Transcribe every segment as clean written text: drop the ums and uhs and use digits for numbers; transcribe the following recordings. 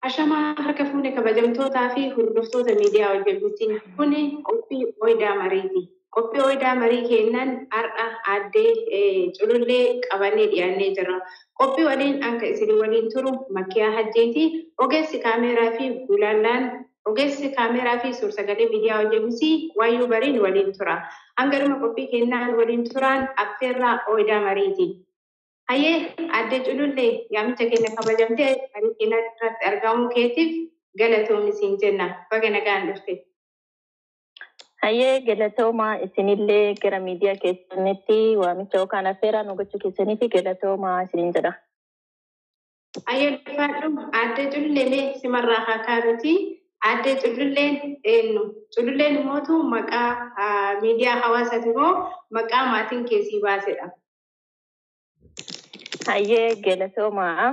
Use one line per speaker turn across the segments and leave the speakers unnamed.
Ashamaa harka fuune kabajamtootaa fi hordoftoota miidiyaa hojjetuutiin kuni qophii Oyidaa Mariiti. Qophii Oyidaa Marii kennan har'a aaddee Culullee qabannee dhiyaannee jirra. Qophii waliin akka isin waliin turu Makkiyaa Hajjeeti. Ogeessi kaameeraa fi gulaallaan ogeessi kaameeraa fi suur-sagalee miidiyaa hojjetuusi Waayyuu Bariin waliin tura. Hangaruma qophii kennaan waliin turaan affeerraa Oyidaa Mariiti. Hayyee aaddee Culullee yaamicha keenya kabajamtee marii keenya irratti argamuu keetiif galatoomi siin jenna. Baga nagaan dhufte.
Hayyee galatoomaa isinillee gara miidiyaa keessanitti waamicha yookaan affeeraa nu gochuu keessaniif galatoomaa isiniin jedha.
Hayyee ulfaadhu aaddee Culullee mee simarraa haa kaanuti. Aaddee Cululleen eenyu? Cululleen immoo maqaa miidiyaa hawaasaati moo maqaa maatiin keessii baasedha?
Hayyee galatoomaa.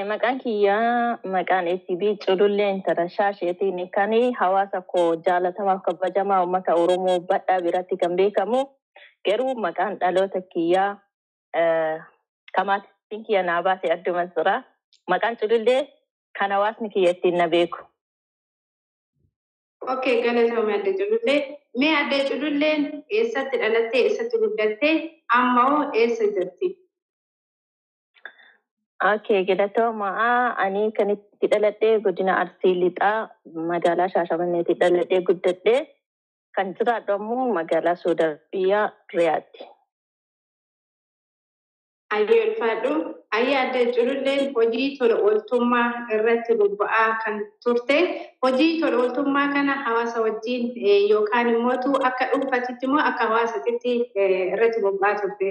Maqaan kiyyaa maqaan ACB Culullee Intala Shaasheetiin kan hawaasa koo jaalatamaaf kabajamaa uummata Oromoo badhaa biratti kan beekamu garuu maqaan dhaloota kiyyaa kamaatiin kiyya naa baase adduma jira. Maqaan Culullee kan hawaasni kiyya ittiin na beeku.
Okay, galatoomii aaddee Culullee. Mee aaddee Cululleen eessatti dhalattee eessatti guddattee amma hoo eessa jirti?
Okay, galatoomaa. Ani kan itti dhaladhee godina Arsii Lixaa magaalaa Shaashamanneetti dhaladhee guddadhee kan jiraadhu ammoo magaalaa Soodarbiyyaa Riyaaddi.
Hayyee ulfaadhu. Hayyee aaddee Cululleen hojii tola ooltummaa irratti bobba'aa kan turte. Hojii tola ooltummaa kana hawaasa wajjin yookaan immoo akka dhuunfaatitti immoo akka hawaasatitti irratti bobba'aa turte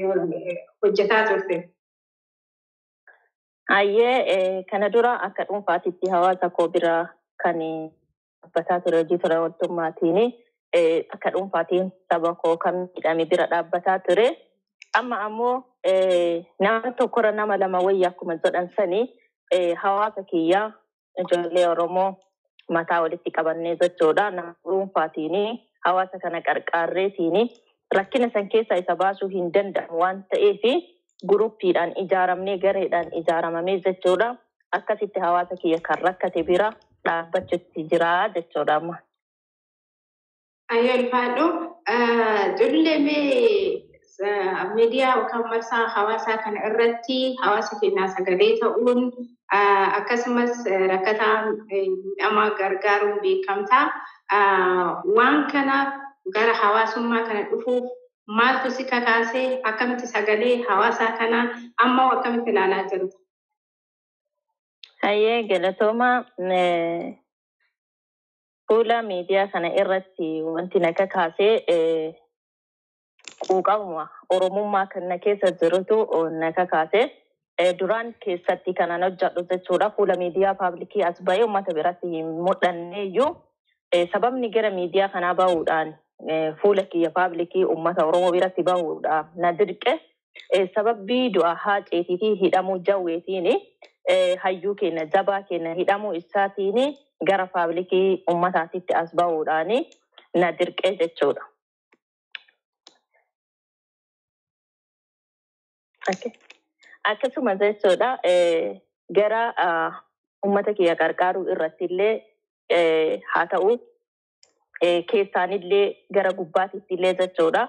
hojjetaa turte.
Hayyee kana dura akka dhuunfaatitti hawaasa koo bira kan dhaabbataa ture hojii tola ooltummaatiin akka dhuunfaatiin saba koo kan miidhame bira dhaabbataa ture. Amma ammoo nama tokkorra nama lama wayya akkuma jedhan sanii hawaasa kiyyaa ijoollee Oromoo mataa walitti qabannee jechuudha. Nama dhuunfaatiin hawaasa kana qarqaarreetiin rakkina san keessaa isa baasuu hin danda'amu waan ta'eef guruppiidhaan ijaaramnee gareedhaan ijaaramamee jechuudha. Akkasitti hawaasa kiyya kan rakkate bira dhaabbachuutti jira jechuudha amma.
Hayyee ulfaadhu. Culullee mee miidiyaa yookaan marsaa hawaasaa kana irratti hawaasa keenyaa sagalee ta'uun akkasumas rakkataa miidhamaa gargaaruun beekamta. Waan kana gara hawaasummaa kana dhufuuf maaltu si kakaasee akkamitti sagalee hawaasaa kana amma akkamitti ilaalaa jirta?
Hayyee galatoomaa. Fuula miidiyaa kana irratti wanti na kakaasee quuqamuma Oromummaa kan na keessa jirutu na kakaase. Duraan keessatti kanan hojjedhu jechuudha. Fuula miidiyaa paablikii as bahee uummata biratti hin mul'anneeyyuu sababni gara miidiyaa kanaa bahuudhaan fuula kiyya paablikii uummata Oromoo biratti bahuudhaan na dirqe sababbii du'a Haaceetii fi hidhamuu Jawweetiin hayyuu keenya jabaa keenya hidhamuu isaatiin gara paablikii uummataatitti as bahuudhaan na dirqe jechuudha. Akkasuma jechuudha gara uummata kiyya qarqaaruu irratti illee haa ta'u keessaanillee gara gubbaatitti illee jechuudha.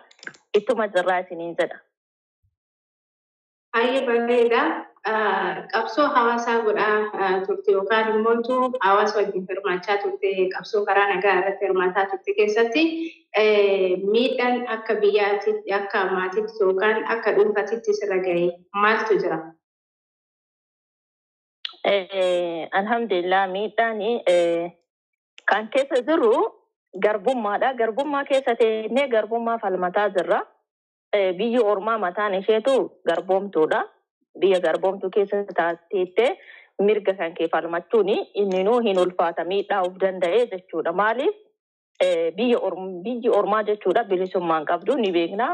Ittuma jirraa isiniin jedha.
Hayyee bareeda. Qabsoo hawaasaa godhaa turte yookaan immoo hawaasa wajjin hirmaachaa turte qabsoo karaa nagaa irratti hirmaataa turte keessatti miidhaan akka biyyaatti akka maatiitti yookaan akka dhuunfaatitti sirra ga'e maaltu jira?
Alhamdulillah miidhaan kan keessa jiru garbummaadha. Garbummaa keessa teennee garbummaa falmataa jirra. Biyyi ormaa mataan isheetu garboomtuudha. Biyya garboomtuu keessa teettee mirga kan kee falmachuun inninuu hin ulfaata miidhaa of danda'ee jechuudha. Maaliif biyyi ormaa jechuudha bilisummaan qabdu ni beekna.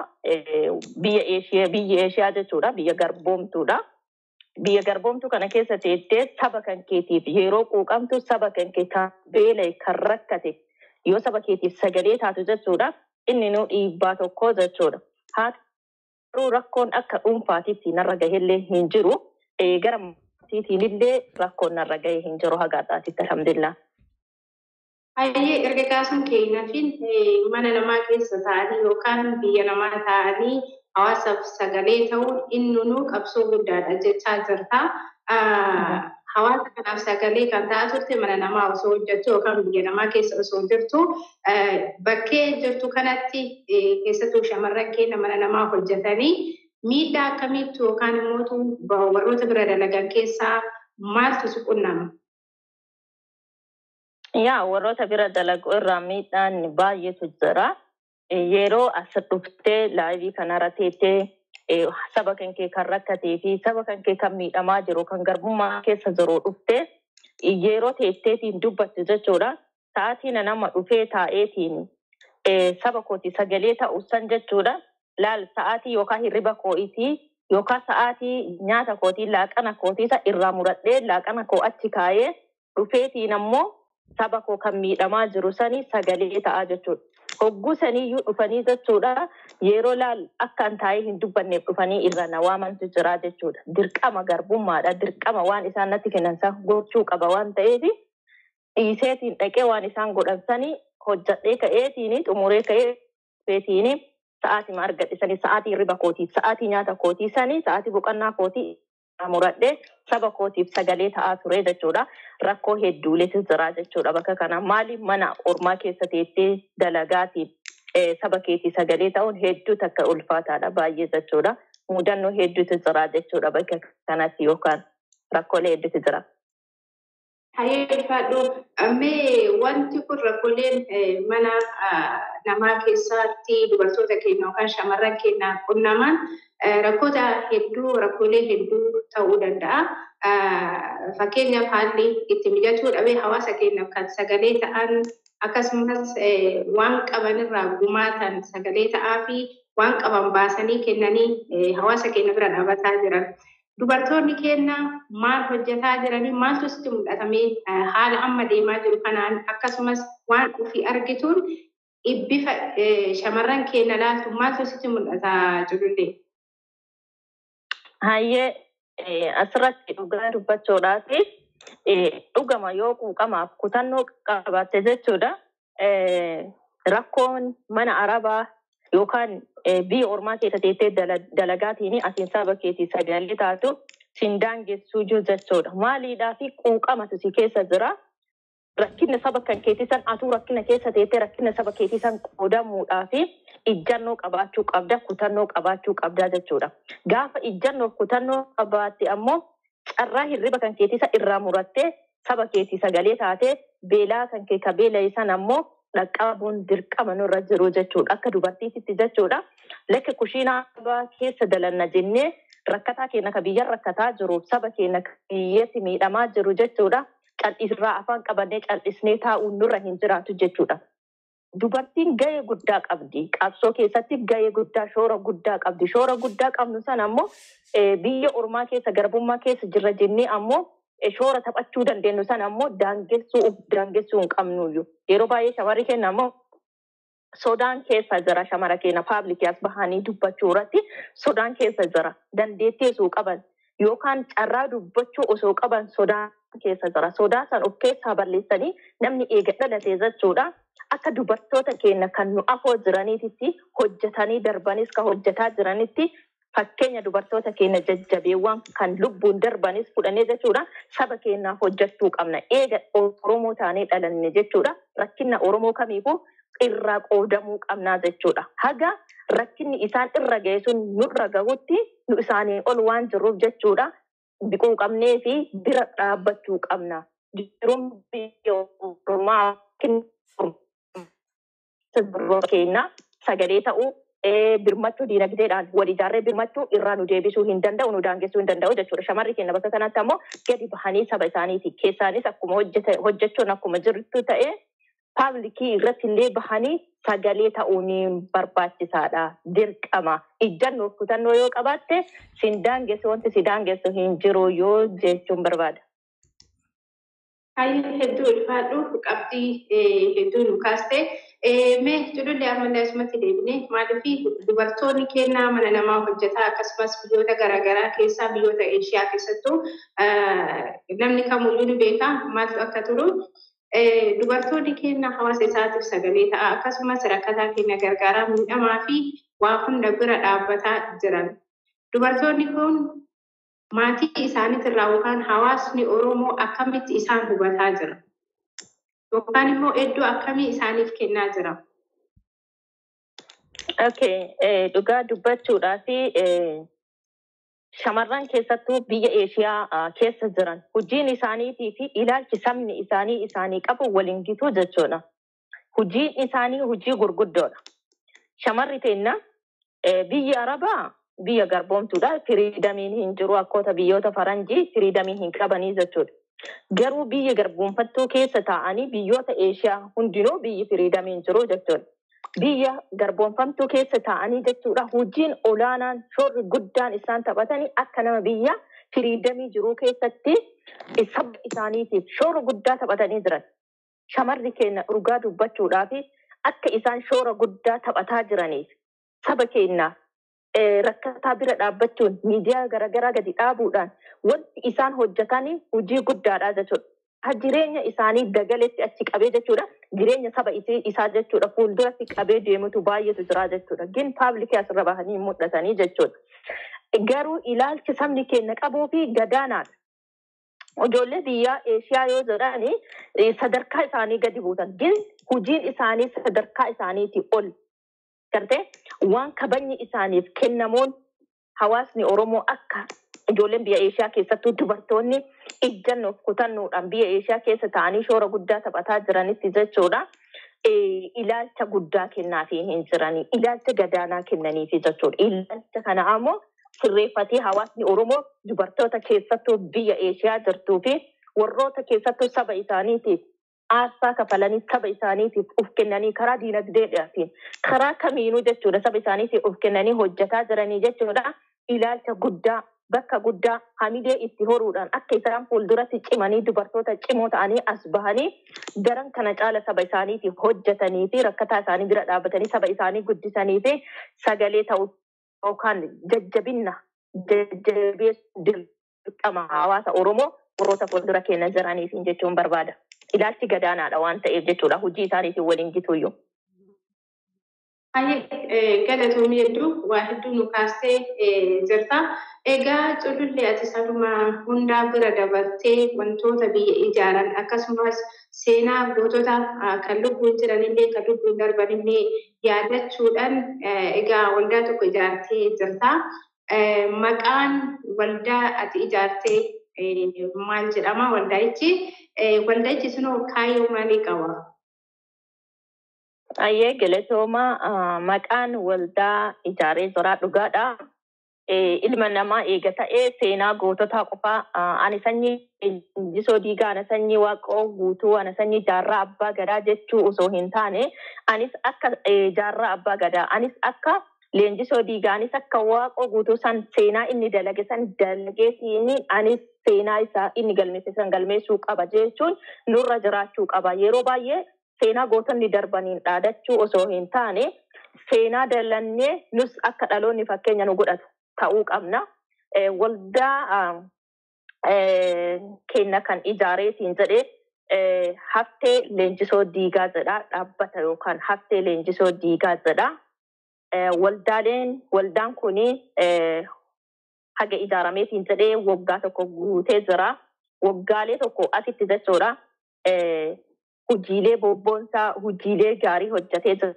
Biyya Eeshiyaa jechuudha biyya garboomtuudha. Biyya garboomtuu kana keessa teettee saba kan keetiif yeroo quuqamtu saba kan kee kan beela'e kan rakkate yoo saba keetiif sagalee taatu jechuudha inninuu dhiibbaa tokko jechuudha. Haa ta'u rakkoon akka dhuunfaatitti narra gahellee hin jiru. Gara amantiitiin illee rakkoon narra ga'ee hin jiru haga har'aatitti, alhamdulillah.
Hayyee, erga kaasuun keenyaafin mana namaa keessa taa'anii yookaan biyya namaa taa'anii hawaasaaf sagalee ta'uun innunuu qabsoo guddaadha jechaa jirta. Hawaasa kanaaf sagalee kan ta'aa turte mana namaa osoo hojjettu yookaan biyya namaa keessa osoo jirtu, bakkee jirtu kanatti keessattuu shamarran keenya mana namaa hojjetanii miidhaa akkamiitu yookaan immoo warroota bira dalagan keessaa maaltu si qunnama?
Yaa, warroota bira dalagu irraa miidhaan baay'eetu jira. Yeroo as dhuftee live kanarra teessee saba kan kee kan rakkatee fi saba kan kee kan miidhamaa jiru, kan garbummaa keessa jiru dhuftee yeroo teesseetiin dubbattu jechuudha. Sa'aatiin nama dhufee taa'eetiin saba kooti sagalee ta'u san jechuudha. Laal, sa'aatii yookaan hirriba koo'itii yookaan sa'aatii nyaata kootii, laaqana kootii isa irraa muradhee, laaqana koo achi kaayee dhufeetiin ammoo saba koo kan miidhamaa jiru sanii sagalee ta'aa jechuudha. Hogguu saniyyuu dhufanii jechuudha, yeroo laal akka an taa'ee hin dubbanneef dhufanii irra na waamantu jira jechuudha. Dirqama garbummaadha. Dirqama waan isaan natti kennan san gochuu qaba waan ta'eef dhiiseetiin dhaqee waan isaan godhan sanii hojjadhee ka'eetiin, xumuree ka'ee dhufeetiin sa'aatii argadhe sanii, sa'aatii hirriba kootii, sa'aatii nyaata kootii sanii, sa'aatii boqonnaa kootii muradhee saba kootiif sagalee ta'aa ture jechuudha. Rakkoo hedduuletu jira jechuudha bakka kana. Maali, mana ormaa keessa teessee dalagaatiin saba keetii sagalee ta'uun hedduu takka ulfaataadha baay'ee jechuudha. Mudannoo hedduutu jira jechuudha bakka kanatti, yookaan rakkoolee hedduutu jira.
Hayyee, ulfaadhu. Mee wanti kun rakkooleen mana namaa keessatti dubartoota keenya yookaan shamarran keenya qunnaman rakkoota hedduu, rakkoolee hedduu ta'uu danda'a. Fakkeenyaaf, haalli itti mijatuu dhabee hawaasa keenyaaf kan sagalee ta'an, akkasumas waan qaban irraa gumaatan sagalee ta'aa fi waan qaban baasanii kennanii hawaasa keenya bira dhaabataa jiran. Dubartoonni keenya maal hojjetaa jiranii? Maaltu sitti mul'atamee haala amma deemaa jiru kanaan, akkasumas waan ofii argituun bifa shamarran keenya laaltu maaltu sitti mul'ata jirullee?
Hayyee, asirratti dhugaa dubbachuudhaaf, dhugama yoo quuqamaaf kutannoo qabaatte jechuudha. Rakkoon mana arabaa yookaan biyya ormaa keessa teessee dalagaatiin asiin saba keetii sagalee taatu sin daangessuu jiru jechuudha. Maaliidhaa fi quuqamatu si keessa jira. Rakkina saba kan keetii san atuu rakkina keessa teessee rakkina saba keetii san qoodamuudhaa fi ijjannoo qabaachuu qabda, kutannoo qabaachuu qabda jechuudha. Gaafa ijjannoof kutannoo qabaatte ammoo carraa hirriba kan keetii san irraa murattee saba keetii sagalee taatee beelaa kan kee ka beela'e san ammoo dhaqqabuun dirqama nurra jiru jechuudha. Akka dubartiititti jechuudha. Lakka kushiinaa keessa dalanna jennee rakkataa keenya ka biyya rakkataa jiru, saba keenya ka biyyatti miidhamaa jiru jechuudha. Cal'isirraa afaan qabannee cal'isnee taa'uun nurra hin jiraatu jechuudha. Dubartiin gahee guddaa qabdi. Qabsoo keessatti gahee guddaa, shoora guddaa qabdi. Shoora guddaa qabnu sana ammoo biyya ormaa keessa garbummaa keessa jirra jennee ammoo shoora taphachuu dandeenyu sana ammoo daangessuu, of daangessuu hin qabnuyyuu. Yeroo baay'ee shamarri keenya ammoo sodaan keessa jira. Shamara keenya public as bahanii dubbachuu irratti sodaan keessa jira. Dandeettii osoo qaban yookaan carraa dubbachuu osoo qaban sodaan keessa jira. Sodaa san of keessaa balleessanii namni eega dhalate jechuudha. Akka dubartoota keenya kan nu afoo jiraniititti hojjetanii darbanis, kan hojjetaa jiranitti, fakkeenya dubartoota keenya jajjabeewwan kan lubbuun darbanis fudhannee jechuudha, saba keenyaaf hojjechuu qabna. Eega Oromoo taanee dhalanne jechuudha, rakkina Oromoo kamiifuu irraa qoodamuu qabnaa jechuudha. Haga rakkinni isaan irra ga'e sun nurra gahutti nu isaanii ol waan jirruuf jechuudha, biquu qabnee fi bira dhaabbachuu qabna. Jiruun biyya ormaa keenya sagalee ta'uu, birmachuu, diinagdeedhaan wal ijaarree birmachuu irraa nu deebisuu hin danda'u, nu daangessuu hin danda'u jechuudha. Shamarri keenya bakka kanatti ammoo gadi bahanii saba isaaniiti. Keessaanis akkuma hojjechuun akkuma jirtu ta'ee public irratti illee bahanii sagalee ta'uun barbaachisaadha. Dirqama. Ijjannoo kutannoo yoo qabaatte sin daangessu, wanti si daangessu hin jiru yoo jechuun barbaada.
Hayyuu, hedduu ulfaadhu, qabxii hedduu nu kaaste. Mee Culullee ammallee asumatti deebinee maaliif dubartoonni kennaa mana namaa hojjetaa akkasumas biyyoota garaagaraa keessaa biyyoota Eeshiyaa keessattuu namni kamuyyuu ni beeka maaltu akka turu. Dubartoonni kennaa hawaasa isaatiif sagalee ta'a akkasumas rakkataa keenya gargaaraa miidhamaa fi waa hunda bira dhaabbataa jiran. Dubartoonni kun maatii isaaniitirraa yookaan hawaasni Oromoo akkamitti isaan hubataa jira? Yookaan immoo iddoo akkamii isaaniif kennaa jira?
Okay, dhugaa dubbachuudhaa fi shamarran keessattuu biyya Eeshiyaa keessa jiran hojiin isaaniitii fi ilaalchi sabni isaanii isaanii qabu waliin gitu jechuudha. Hojiin isaanii hojii gurguddoodha. Shamarri teenna biyya Arabaa biyya garboomtuudha. Freedomiin hin jiru akkoota biyyoota faranjii freedomii hin qabanii jechuudha. Garuu biyya garboomfattuu keessa taa'anii biyyoota Eeshiyaa hundinuu biyyi freedomiin jiru jechuudha. Biyya garboomfamtuu keessa taa'anii jechuudha. Hojiin olaanaan shoorri guddaan isaan taphatanii akka nama biyya freedomii jiruu keessatti saba isaaniitiif shoora guddaa taphatanii jiran. Shamarri keenya dhugaa dubbachuudhaa fi akka isaan shoora guddaa taphataa jiraniif saba keenya rakkataa bira dhaabbachuun miidiyaa garaagaraa gadi dhaabuudhaan wanti isaan hojjetanii hojii guddaadha jechuudha. Jireenya isaanii dagaletti achi qabee jechuudha. Jireenya saba isaa jechuudha. Fuulduratti qabee deemutu baay'eetu jira jechuudha. Gin publicii asirra bahanii mul'atanii jechuudha. Garuu ilaalchi sabni keenya qabuu fi gadaanaadha. Ijoollee biyya Eeshiyaa yoo jedhani sadarkaa isaanii gadi buusan. Gin hojiin isaanii sadarkaa isaaniitii ol. Gartee waan kabajni isaaniif kennamuun hawaasni Oromoo akka ijoolleen biyya Eeshiyaa keessattuu dubartoonni ijjannoof kutannoodhaan biyya Eeshiyaa keessa ta'anii shoora guddaa taphataa jiranitti jechuudha. Ilaalcha guddaa kennaafii hin jiranii, ilaalcha gadaanaa kennaniifi jechuudha. Ilaalcha kana ammoo sirreeffatee hawaasni Oromoo dubartoota keessattuu biyya Eeshiyaa jirtuu fi warroota keessattuu saba isaaniitiif aarsaa kafalanii saba isaaniitiif of kennanii karaa diinagdeedhaatiin karaa kamiinuu jechuudha saba isaaniitiif of kennanii hojjetaa jiranii jechuudha. Ilaalcha guddaa bakka guddaa hamilee itti horuudhaan akka isaan fuulduratti cimanii dubartoota cimoo ta'anii as bahanii daran kana caala saba isaaniitiif hojjetanii fi rakkataa isaanii bira dhaabbatanii saba isaanii guddisanii fi sagalee ta'uu yookaan jajjabinna jajjabeessuu dirqama hawaasa Oromoo warroota fuuldura keenya jiraniif jechuun barbaada. Ilaalchi gadaanaadha waan ta'eef jechuudha hojii isaaniitiin waliin gituyyuu.
Baay'ee galatoomii hedduu waa hedduu nu kaastee jirta. Egaa Culullee ati sanuma hundaa bira dabartee wantoota biyya ijaaran akkasumas seenaa gootota kan lubbuun jiranillee kan lubbuun darbanillee yaadachuudhaan egaa waldaa tokko ijaartee jirta. Maqaan waldaa ati ijaartee maal jedhama waldaa'ichi? Waldaa'ichi sunoo kaayyoo maalii qaba?
Ayyee galatooma maqaan waldaa ijaaree jiraa dhugaadha. Ilma namaa eega ta'ee seenaa goototaa qofaa ani sanyii Leenjisoo Diigaa, ana sanyii Waaqoo Guutuu, ana sanyii Jaarraa Abbaa Gadaa jechuu osoo hin taane anis akka Jaarraa Abbaa Gadaa, anis akka Leenjisoo Diigaa, anis akka Waaqoo Guutuu san seenaa inni dalage san dalageetiin anis seenaa isaa inni galmeesse san galmeessuu qaba jechuun nurra jiraachuu qaba. Yeroo baay'ee seenaa gootonni darbaniin dhaadachuu osoo hin taane seenaa dalannee nus akka dhaloonni fakkeenya nu godhatu ta'uu qabna. Waldaa keenya kan ijaareetiin jedhee haftee Leenjisoo Diigaa jedha dhaabbata yookaan haftee Leenjisoo Diigaa jedha. Waldaaleen waldaan kuni haga ijaarameetiin jedhee waggaa tokko guutee jira. Waggaalee tokko asitti jechuudha. Hojiilee bobboonsaa hojiilee gaarii hojjetee jira.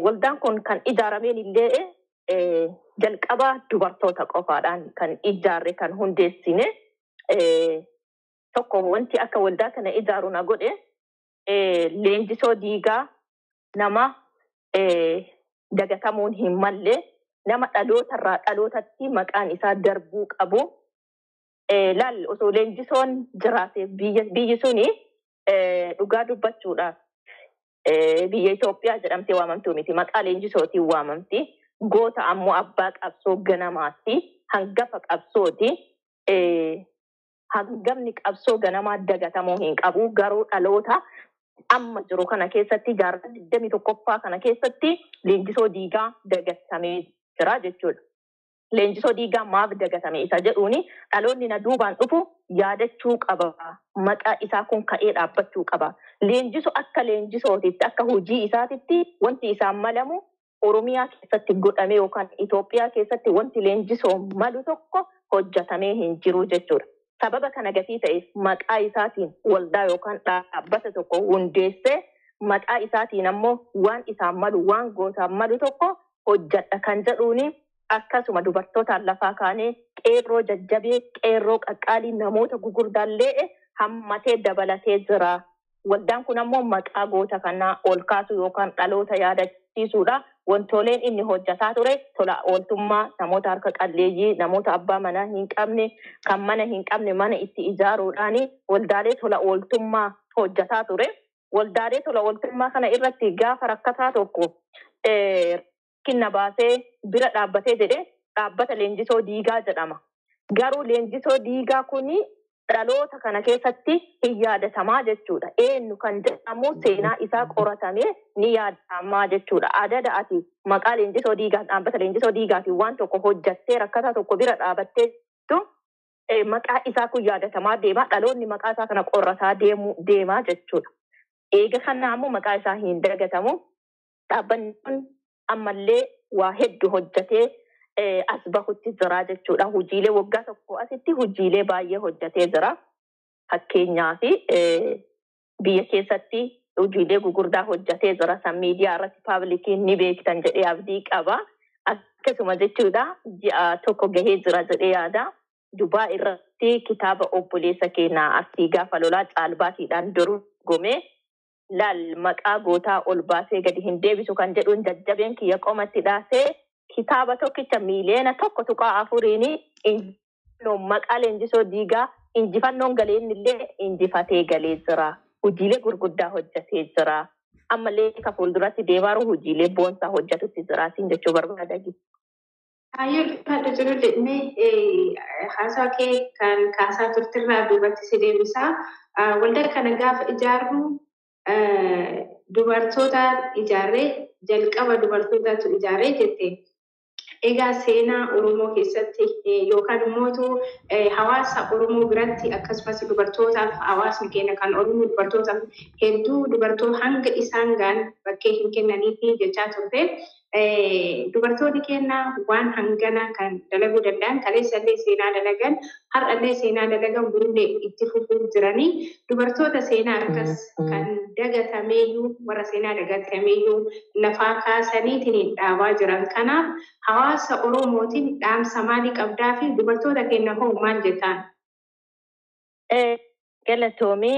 Waldaan kun kan ijaarameen illee jalqaba dubartoota qofaadhaan kan ijaarre kan hundeessine. Tokko wanti akka waldaa kana ijaaru na godhe Leenjisoo Diigaa nama dagatamuun hin malle nama dhalootarraa dhalootatti maqaan isaa darbuu qabu. Laal osoo Leenjisoon jiraate biyyi suni dhugaa dubbachuudhaaf biyya Itoophiyaa jedhamtee waamamtuu miti. Maqaa Leenjisootiin waamamti. Goota ammoo abbaa qabsoo ganamaati. Hangafa qabsooti. Hangafni qabsoo ganamaa dagatamuu hin qabu. Garuu dhaloota Amma jiru kana keessatti jaarraa 21ffaa kana keessatti Leenjisoo Diigaa dagatamee jira jechuudha. Leenjisoo Diigaa maaf dagatame isa jedhuuni dhaloonni na duubaan dhufu yaadachuu qaba. Maqaa isaa kun ka'ee dhaabbachuu qaba. Leenjiso akka leenjisootitti akka hojii isaatitti wanti isaan malamu Oromiyaa keessatti godhame yookaan Itoophiyaa keessatti wanti leenjisoo malu tokko hojjetamee hin jiru jechuudha. Sababa kana gatii ta'eef maqaa isaatiin waldaa yookaan dhaabbata tokko hundeessee maqaa isaatiin ammoo waan isaan malu waan gootaan malu tokko hojjedha kan jedhuuni akkasuma dubartootaan lafaa kaanee qeerroo jajjabee qeerroo qaqqaalii namoota gugurdaallee hammatee dabalatee jira. Waldaan kun ammoo maqaa goota kanaa ol kaasu yookaan dhaloota yaadachiisuudha. Wantooleen inni hojjetaa ture tola ooltummaa namoota harka qalleeyyii, namoota abbaa manaa hin qabne, kan mana hin qabne mana itti ijaaruudhaan waldaalee tola ooltummaa hojjetaa ture. Waldaalee tola ooltummaa kana irratti gaafa rakkataa tokko rakkina baasee bira dhaabbatee jedhee dhaabbata Leenjisoo Diigaa jedhama. Garuu Leenjisoo Diigaa kuni dhaloota kana keessatti hin yaadatamaa jechuudha. Eenyu kan jedhamu seenaa isaa qoratamee ni yaadatamaa jechuudha. Adada ati maqaa Leenjisoo Diigaa dhaabbata Leenjisoo Diigaatiin waan tokko hojjattee rakkataa tokko bira dhaabattee maqaa isaa kun yaadatamaa deema. Dhaloonni maqaa isaa kana qorataa deemaa jechuudha. Eega kana ammoo maqaa isaa hin dagatamu. Dhaabbanni kun ammallee waa hedduu hojjatee as bahutti jira jechuudha. Hojiilee waggaa tokko asitti hojiilee baay'ee hojjatee jira. Fakkeenyaaf biyya keessatti hojiilee gugurdaa hojjatee jira. San miidiyaa irratti paablikiin ni beektan jedhee abdii qaba. Akkasuma jechuudha ji'a tokko gahee jira jedhee yaada. Dubaa irratti kitaaba obboleessa keenyaa Arsii gaafa lolaa caalbaatiidhaan dorgome. Laal maqaa gootaa ol baasee gadi hin deebisu kan jedhuun jajjabeen kiyya qomatti dhaasee kitaaba tokkicha 1.4 miliyoonaan injifannoo maqaa Leenjisoo Diigaa injifannoon galeen illee injifatee galee jira. Hojiilee gurguddaa hojjetee jira. Ammallee ka fuulduratti deemaa jiru hojiilee boonsaa hojjetutti jira siin jechuu barbaada.
Hayyuu ulfaadha jiru mee haasaa kee kan kaasaa turtirraa duubatti si deebisaa. Waldaa kana gaafa ijaarru dubartoota ijaarree jalqaba dubartootatu ijaarree jette. Egaa seenaa Oromoo keessatti yookaan immoo hawaasa Oromoo biratti akkasumas dubartootaaf hawaasni keenya kan Oromoo dubartootaaf hedduu dubartoota hanga isaan gaan bakkee hin kennaniifi jechaa turte. Dubartoonni keenya waan hangana kan dalaguu danda'an kaleessallee seenaa dalagan har'allee seenaa dalagan borullee itti fufuu jiranii dubartoota seenaa akkas kan dagatameeyyuu warra seenaa dagatameeyyuu lafaa kaasaniitiin dhaabaa jiran kanaaf hawaasa Oromootiin dhaamsa maalii qabdaa fi dubartoota keenya hoo maal jettaan?
Galatoomii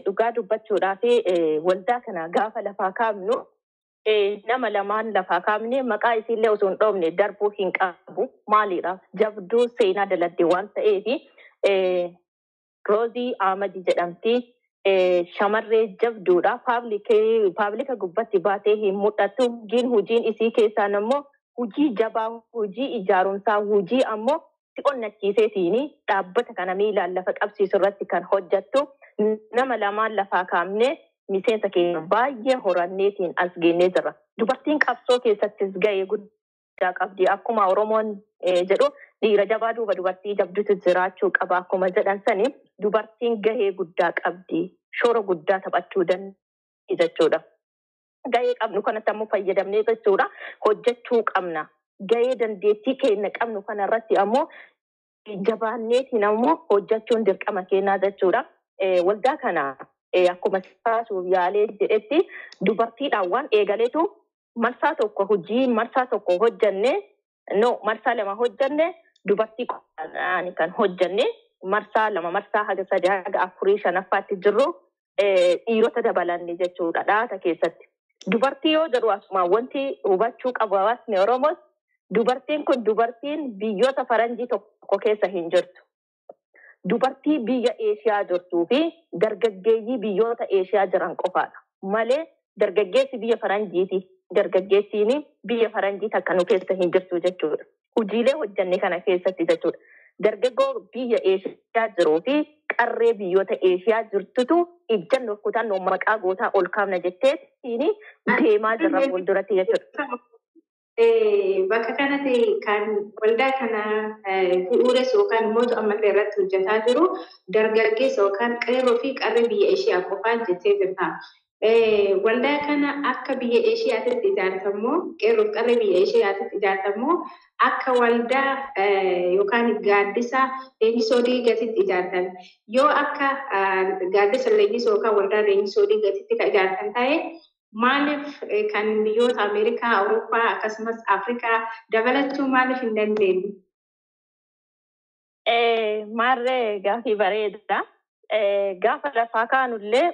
dhugaa dubbachuudhaa fi waldaa kana gaafa lafaa kaafnu nama lamaan lafaa kaafne maqaa isiillee osoo hin dhoofne darbuu hin qabu. Maaliidha? Jabduu seenaa daladde waan ta'eef Roozii Ahmadi jedhamti. Shamarree jabduudha. Paablika gubbatti baatee hin mul'attu. Hojiin hojiin isii keessaan ammoo hojii jabaa, hojii ijaarumsaa, hojii ammoo si onnachiiseetiin dhaabbata kana miilaan lafa qabsiisu irratti kan hojjettu nama lamaan lafaa kaafne miseensa keenya baay'ee horanneetiin as geennee jirra. Dubartiin qabsoo keessattis gahee guddaa qabdi. Akkuma Oromoon jedhu dhiira jabaa duuba dubartii jabdutu jiraachuu qaba. Akkuma jedhan sani dubartiin gahee guddaa qabdi. Shoora guddaa taphachuu dandeessi jechuudha. Gahee qabnu kanatti ammoo fayyadamnee jechuudha hojjechuu qabna. Gahee dandeettii keenya qabnu kanarratti ammoo jabaanneetiin ammoo hojjechuun dirqama keenyaa jechuudha. Waldaa kana akkuma kaasuuf yaalee jedhetti dubartiidhaan waan eegaleetu marsaa tokko hojii marsaa tokko hojjenne no marsaa lama hojjenne dubartii qofaadhaan kan hojjenne marsaa lama marsaa haga sadii haga afurii shanaffaatti jirru dhiirota dabalanne jechuudha dhaata keessatti. Dubartii yoo jedhu asuma wanti hubachuu qabu hawaasni Oromoos dubartiin kun dubartiin biyyoota faranjii tokko keessa hin jirtu. Dubartii biyya Eeshiyaa jirtuu fi dargaggeeyyii biyyoota Eeshiyaa jiran qofaadha. Malee dargaggeessi biyya faranjiiti. Dargaggeessiin biyya faranjii takka nu keessa hin jirtu jechuudha. Hojiilee hojjenne kana keessatti jechuudha. Dargaggoo biyya Eeshiyaa jiruu fi qarree biyyoota Eeshiyaa jirtutu ijjannoo kutannoo maqaa gootaa ol kaafna jetteetiin deemaa jirra fuulduratti jechuudha.
Bakka kanatti kan waldaa kana bu'uures yookaan immoo ammallee irratti hojjetaa jiru dargaggeessa yookaan qeerroo fi qarree biyya Eeshiyaa qofaan jettee jirta. Waldaa kana akka biyya Eeshiyaatti ijaartamoo qeerroo fi qarree biyya Eeshiyaatti ijaartamoo akka waldaa yookaan gaaddisa leenjisoo diigatitti ijaartan. Yoo akka gaaddisa leenjisoo yookaan waldaa leenjisoo diigatitti kan ijaartan ta'e maaliif kan biyyoota Ameerikaa, Awurooppaa akkasumas Afrikaa dabalachuu maaliif hin dandeenye?
Maarree gaafii bareeda. Gaafa lafaa kaanullee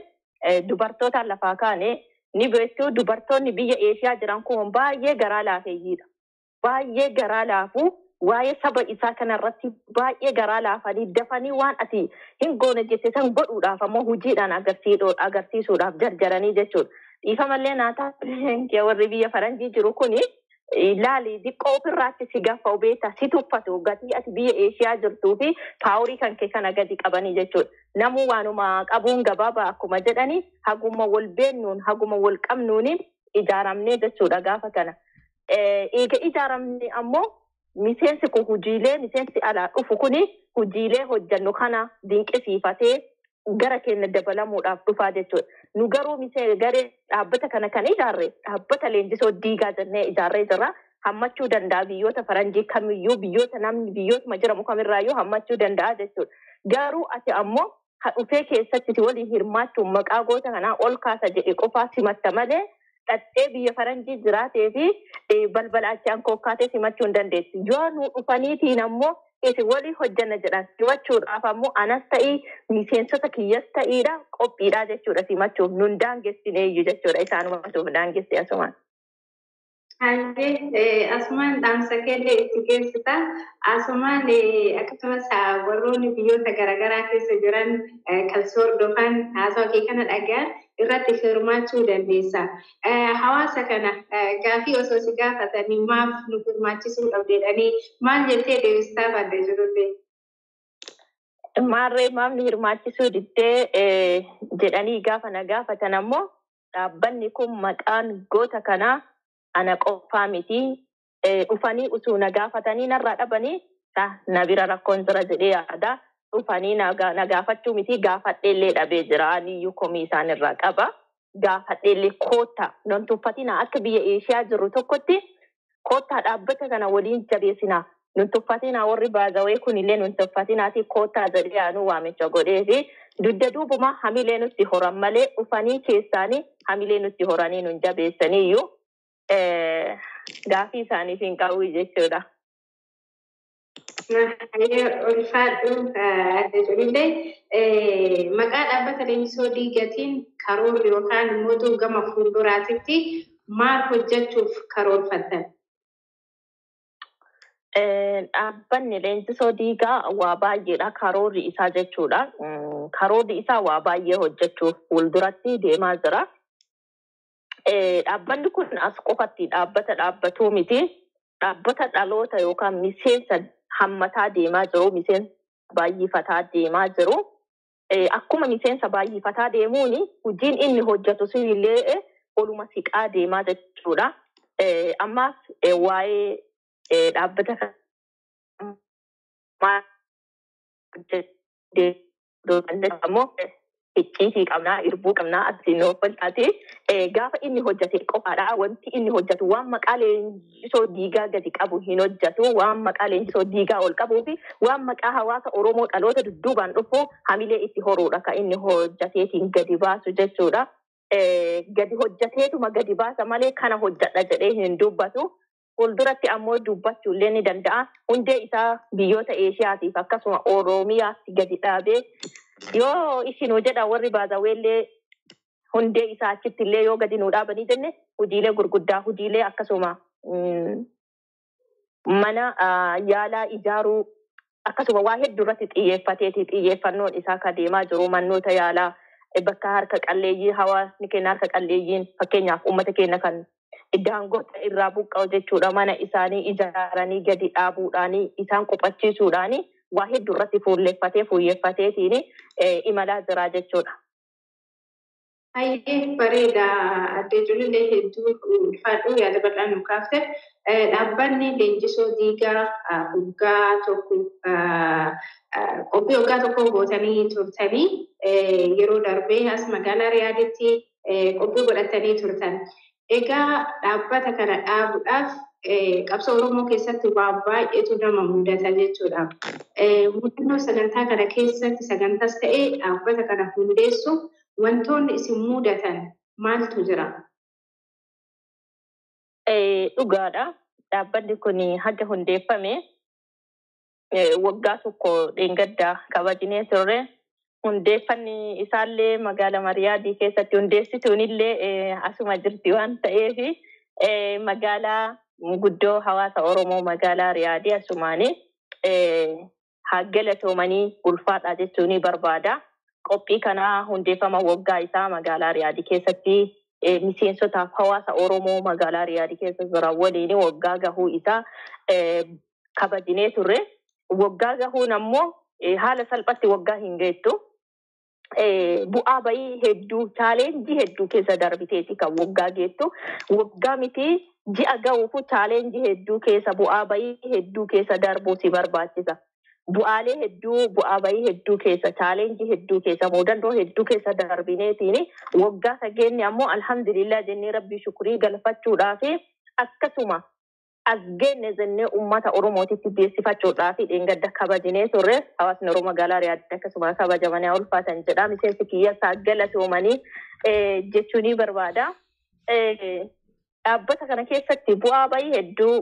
dubartootaan lafaa kaane ni beektu dubartoonni biyya Eeshiyaa jiran kun baay'ee garaa laafeeyyiidha. Baay'ee garaa laafuu waa'ee saba isaa kanarratti baay'ee garaa laafanii dafanii waan ati hin goone jette san godhuudhaaf ammoo hojiidhaan agarsiisuudhaaf jarjaranii jechuudha. Dhiifamallee naataa warri biyya faranjii jiru kuni ilaali xiqqoo ofirraatti si gaffa beekta si tuffatu gatii ati biyya Eeshiyaa jirtuu fi paaworii kan kee kana gadi qabanii jechuudha. Namuu waanuma qabuun gabaabaa akkuma jedhani haguma wal beennuun haguma wal qabnuun ijaaramnee jechuudha gaafa kana. Eega ijaaramne ammoo miseensi kun hojiilee miseensi alaa dhufu kuni hojiilee hojjannu kana dinqisiifatee gara keenya dabalamuudhaaf dhufaa jechuudha. Nu garuu garee dhaabbata kana kan ijaarre dhaabbata leenjisoo diigaa jennee ijaarree jirra. Hammachuu danda'a biyyoota faranjii kamiyyuu biyyoota namni biyyootuma jiramu kamirraayyuu hammachuu danda'a jechuudha. Garuu ati ammoo ha dhufee keessatti si waliin hirmaachuun maqaa goota kanaa ol kaasa jedhe qofaa simatta malee dhattee biyya faranjii jiraatee fi balbala achi ankokkaatee simachuu hin dandeessu. Yoo nu dhufaniitiin ammoo isin waliin hojjanna jedhan simachuudhaaf ammoo anas ta'ii miseensota kiyyas ta'iidha qophiidha jechuudha simachuuf nun daangessineeyyu jechuudha isaanumatuuf daangesse asumaan.
Hayyee asumaan dhaamsa keellee itti geessita. Asumaan akkasumas warroonni biyyoota garaagaraa keessa jiran kan si hordofan haasawa kee kana dhaga'an irratti hirmaachuu dandeessa. Hawaasa kana gaafii osoo si gaafatanii maaf nu hirmaachisuu dhabdeedhanii maal jettee deebistaa badde jirullee?
Maarree maaf nu hirmaachisuu diddee jedhanii gaafa na gaafatan ammoo dhaabbanni kun maqaan goota kanaa ana qofaa miti dhufanii utuu na gaafatanii narraa dhabanii na bira rakkoon jira jedhee yaada. Dhufanii na gaafachuu miti gaafadheellee dhabee jira aniyyuu komii isaanirraa qaba. Gaafadheellee koottaa non tuffatina akka biyya Eeshiyaa jirru tokkotti koottaa dhaabbata kana waliin jabeessinaa. Nun tuffatinaa warri baazawee kunillee nun tuffatinaati koottaa jedhee anuu waamicha godhee fi dugda duubuma hamilee nutti horan malee dhufanii keessaanii hamilee nutti horanii nun jabeessaniiyyuu gaafii isaaniif hin qabu jechuudha.
Ulfaadhu adda jirullee maqaa dhaabbata leenjisoo diigatiin karoorri yookaan immoo gama fuulduraatitti maal hojjechuuf karoorfattan?
Dhaabbanni leenjisoo diigaa waa baay'eedha karoorri isaa jechuudha. Karoorri isaa waa baay'ee hojjechuuf fuulduratti deemaa jira. Dhaabbanni kun as qofatti dhaabbata dhaabbatuu miti. Dhaabbata dhaloota yookaan miseensa hammataa deemaa jiru, miseensa baay'ifataa deemaa jiru. Akkuma miseensa baay'ifataa deemuun hojiin inni hojjetu sunillee oluma siqaa deemaa jechuudha. Ammaaf waa'ee dhaabbata kanaa ammoo icciitii qabnaa, irbuu qabnaa, asiin oolchaati. Gaafa inni hojjete qofaadha. Wanti inni hojjetu waan maqaa leenjisoo diigaa gadi qabu hin hojjetu. Waan maqaa leenjisoo diigaa ol qabuu fi waan maqaa hawaasa Oromoo dhaloota dudduubaan dhufu hamilee itti horuudha kan inni hojjeteetiin gadi baasu jechuudha. Gadi hojjeteetuma gadi baasa malee kana hojjedha jedhee hin dubbatu. Fuulduratti ammoo dubbachuu illee ni danda'a. Hundee isaa biyyoota Eeshiyaatiif akkasuma Oromiyaatti gadi dhaabee yoo isinuu jedha warri baazaweellee hundee isaa achitti illee yoo gadi nuu dhaabanii jenne hojiilee gurguddaa hojiilee akkasuma mana yaalaa ijaaruu akkasuma waa hedduu irratti xiyyeeffateeti xiyyeeffannoon isaa kan deemaa jiru mannoota yaalaa bakka harka qalleeyyii hawaasni keenya harka qalleeyyiin fakkeenyaaf uummata keenya kan daangoota irraa buqqa'u jechuudha mana isaanii ijaaranii gadi dhaabuudhaanii isaan qophachiisuudhaanii Waa hedduu irratti fuulleffatee fuuyyeffateetiin imalaa jira jechuudha.
Hayyee bareeda addee Culullee hedduu ulfaadhu yaada bal'aa nu kaafte. Dhaabbanni leenjisoo diigaa waggaa tokko qophii waggaa tokko gootanii turtanii yeroo darbee as magaalaa Riyaaditti qophii godhatanii turtan. Egaa dhaabbata kana dhaabuudhaaf qabsoo Oromoo keessatti waa baay'eetu nama mudata jechuudha. Mudannoo sagantaa kana keessatti sagantaas ta'ee dhaabbata kana hundeessuuf wantoonni isin mudatan maaltu jira?
Dhugaadha. Dhaabbanni kun haga hundeeffame waggaa tokko dheengaddaa kabajinee turre. Hundeeffanni isaallee magaalaa Riyaadii keessatti hundeessituun illee asuma jirti waan ta'eef magaalaa guddoo hawaasa Oromoo magaalaa Riyaadii asumaanii haa galatoomanii ulfaadha jechuun barbaada. Qophii kana hundeeffama waggaa isaa magaalaa Riyaadii keessatti miseensotaaf hawaasa Oromoo magaalaa Riyaadii keessa jiran waliin waggaa gahuu isaa kabajinee turre. Waggaa gahuun ammoo haala salphatti waggaa hin geettu. Bu'aa bayii hedduu chaalenjii hedduu keessa darbiteeti kan waggaa geettu. Waggaa miti ji'a gahuufu chaalenjii hedduu keessa bu'aa bayii hedduu keessa darbuu si barbaachisa. Bu'aalee hedduu bu'aa bayii hedduu keessa chaalenjii hedduu keessa mudannoo hedduu keessa darbineetiin waggaa sageenya ammoo alhamdulillah jennee rabbii shukurii galfachuudhaaf akkasuma as geenne jennee uummata Oromootitti beeksifachuudhaaf dheengadda kabajinee turre hawaasni Oromoo magaalaa Riyaaditti akkasuma kabajamanii ulfaatan jedha. Miseensi kiyya galatoomanii jechuu ni barbaada. Dhaabbata kana keessatti bu'aa bayii hedduu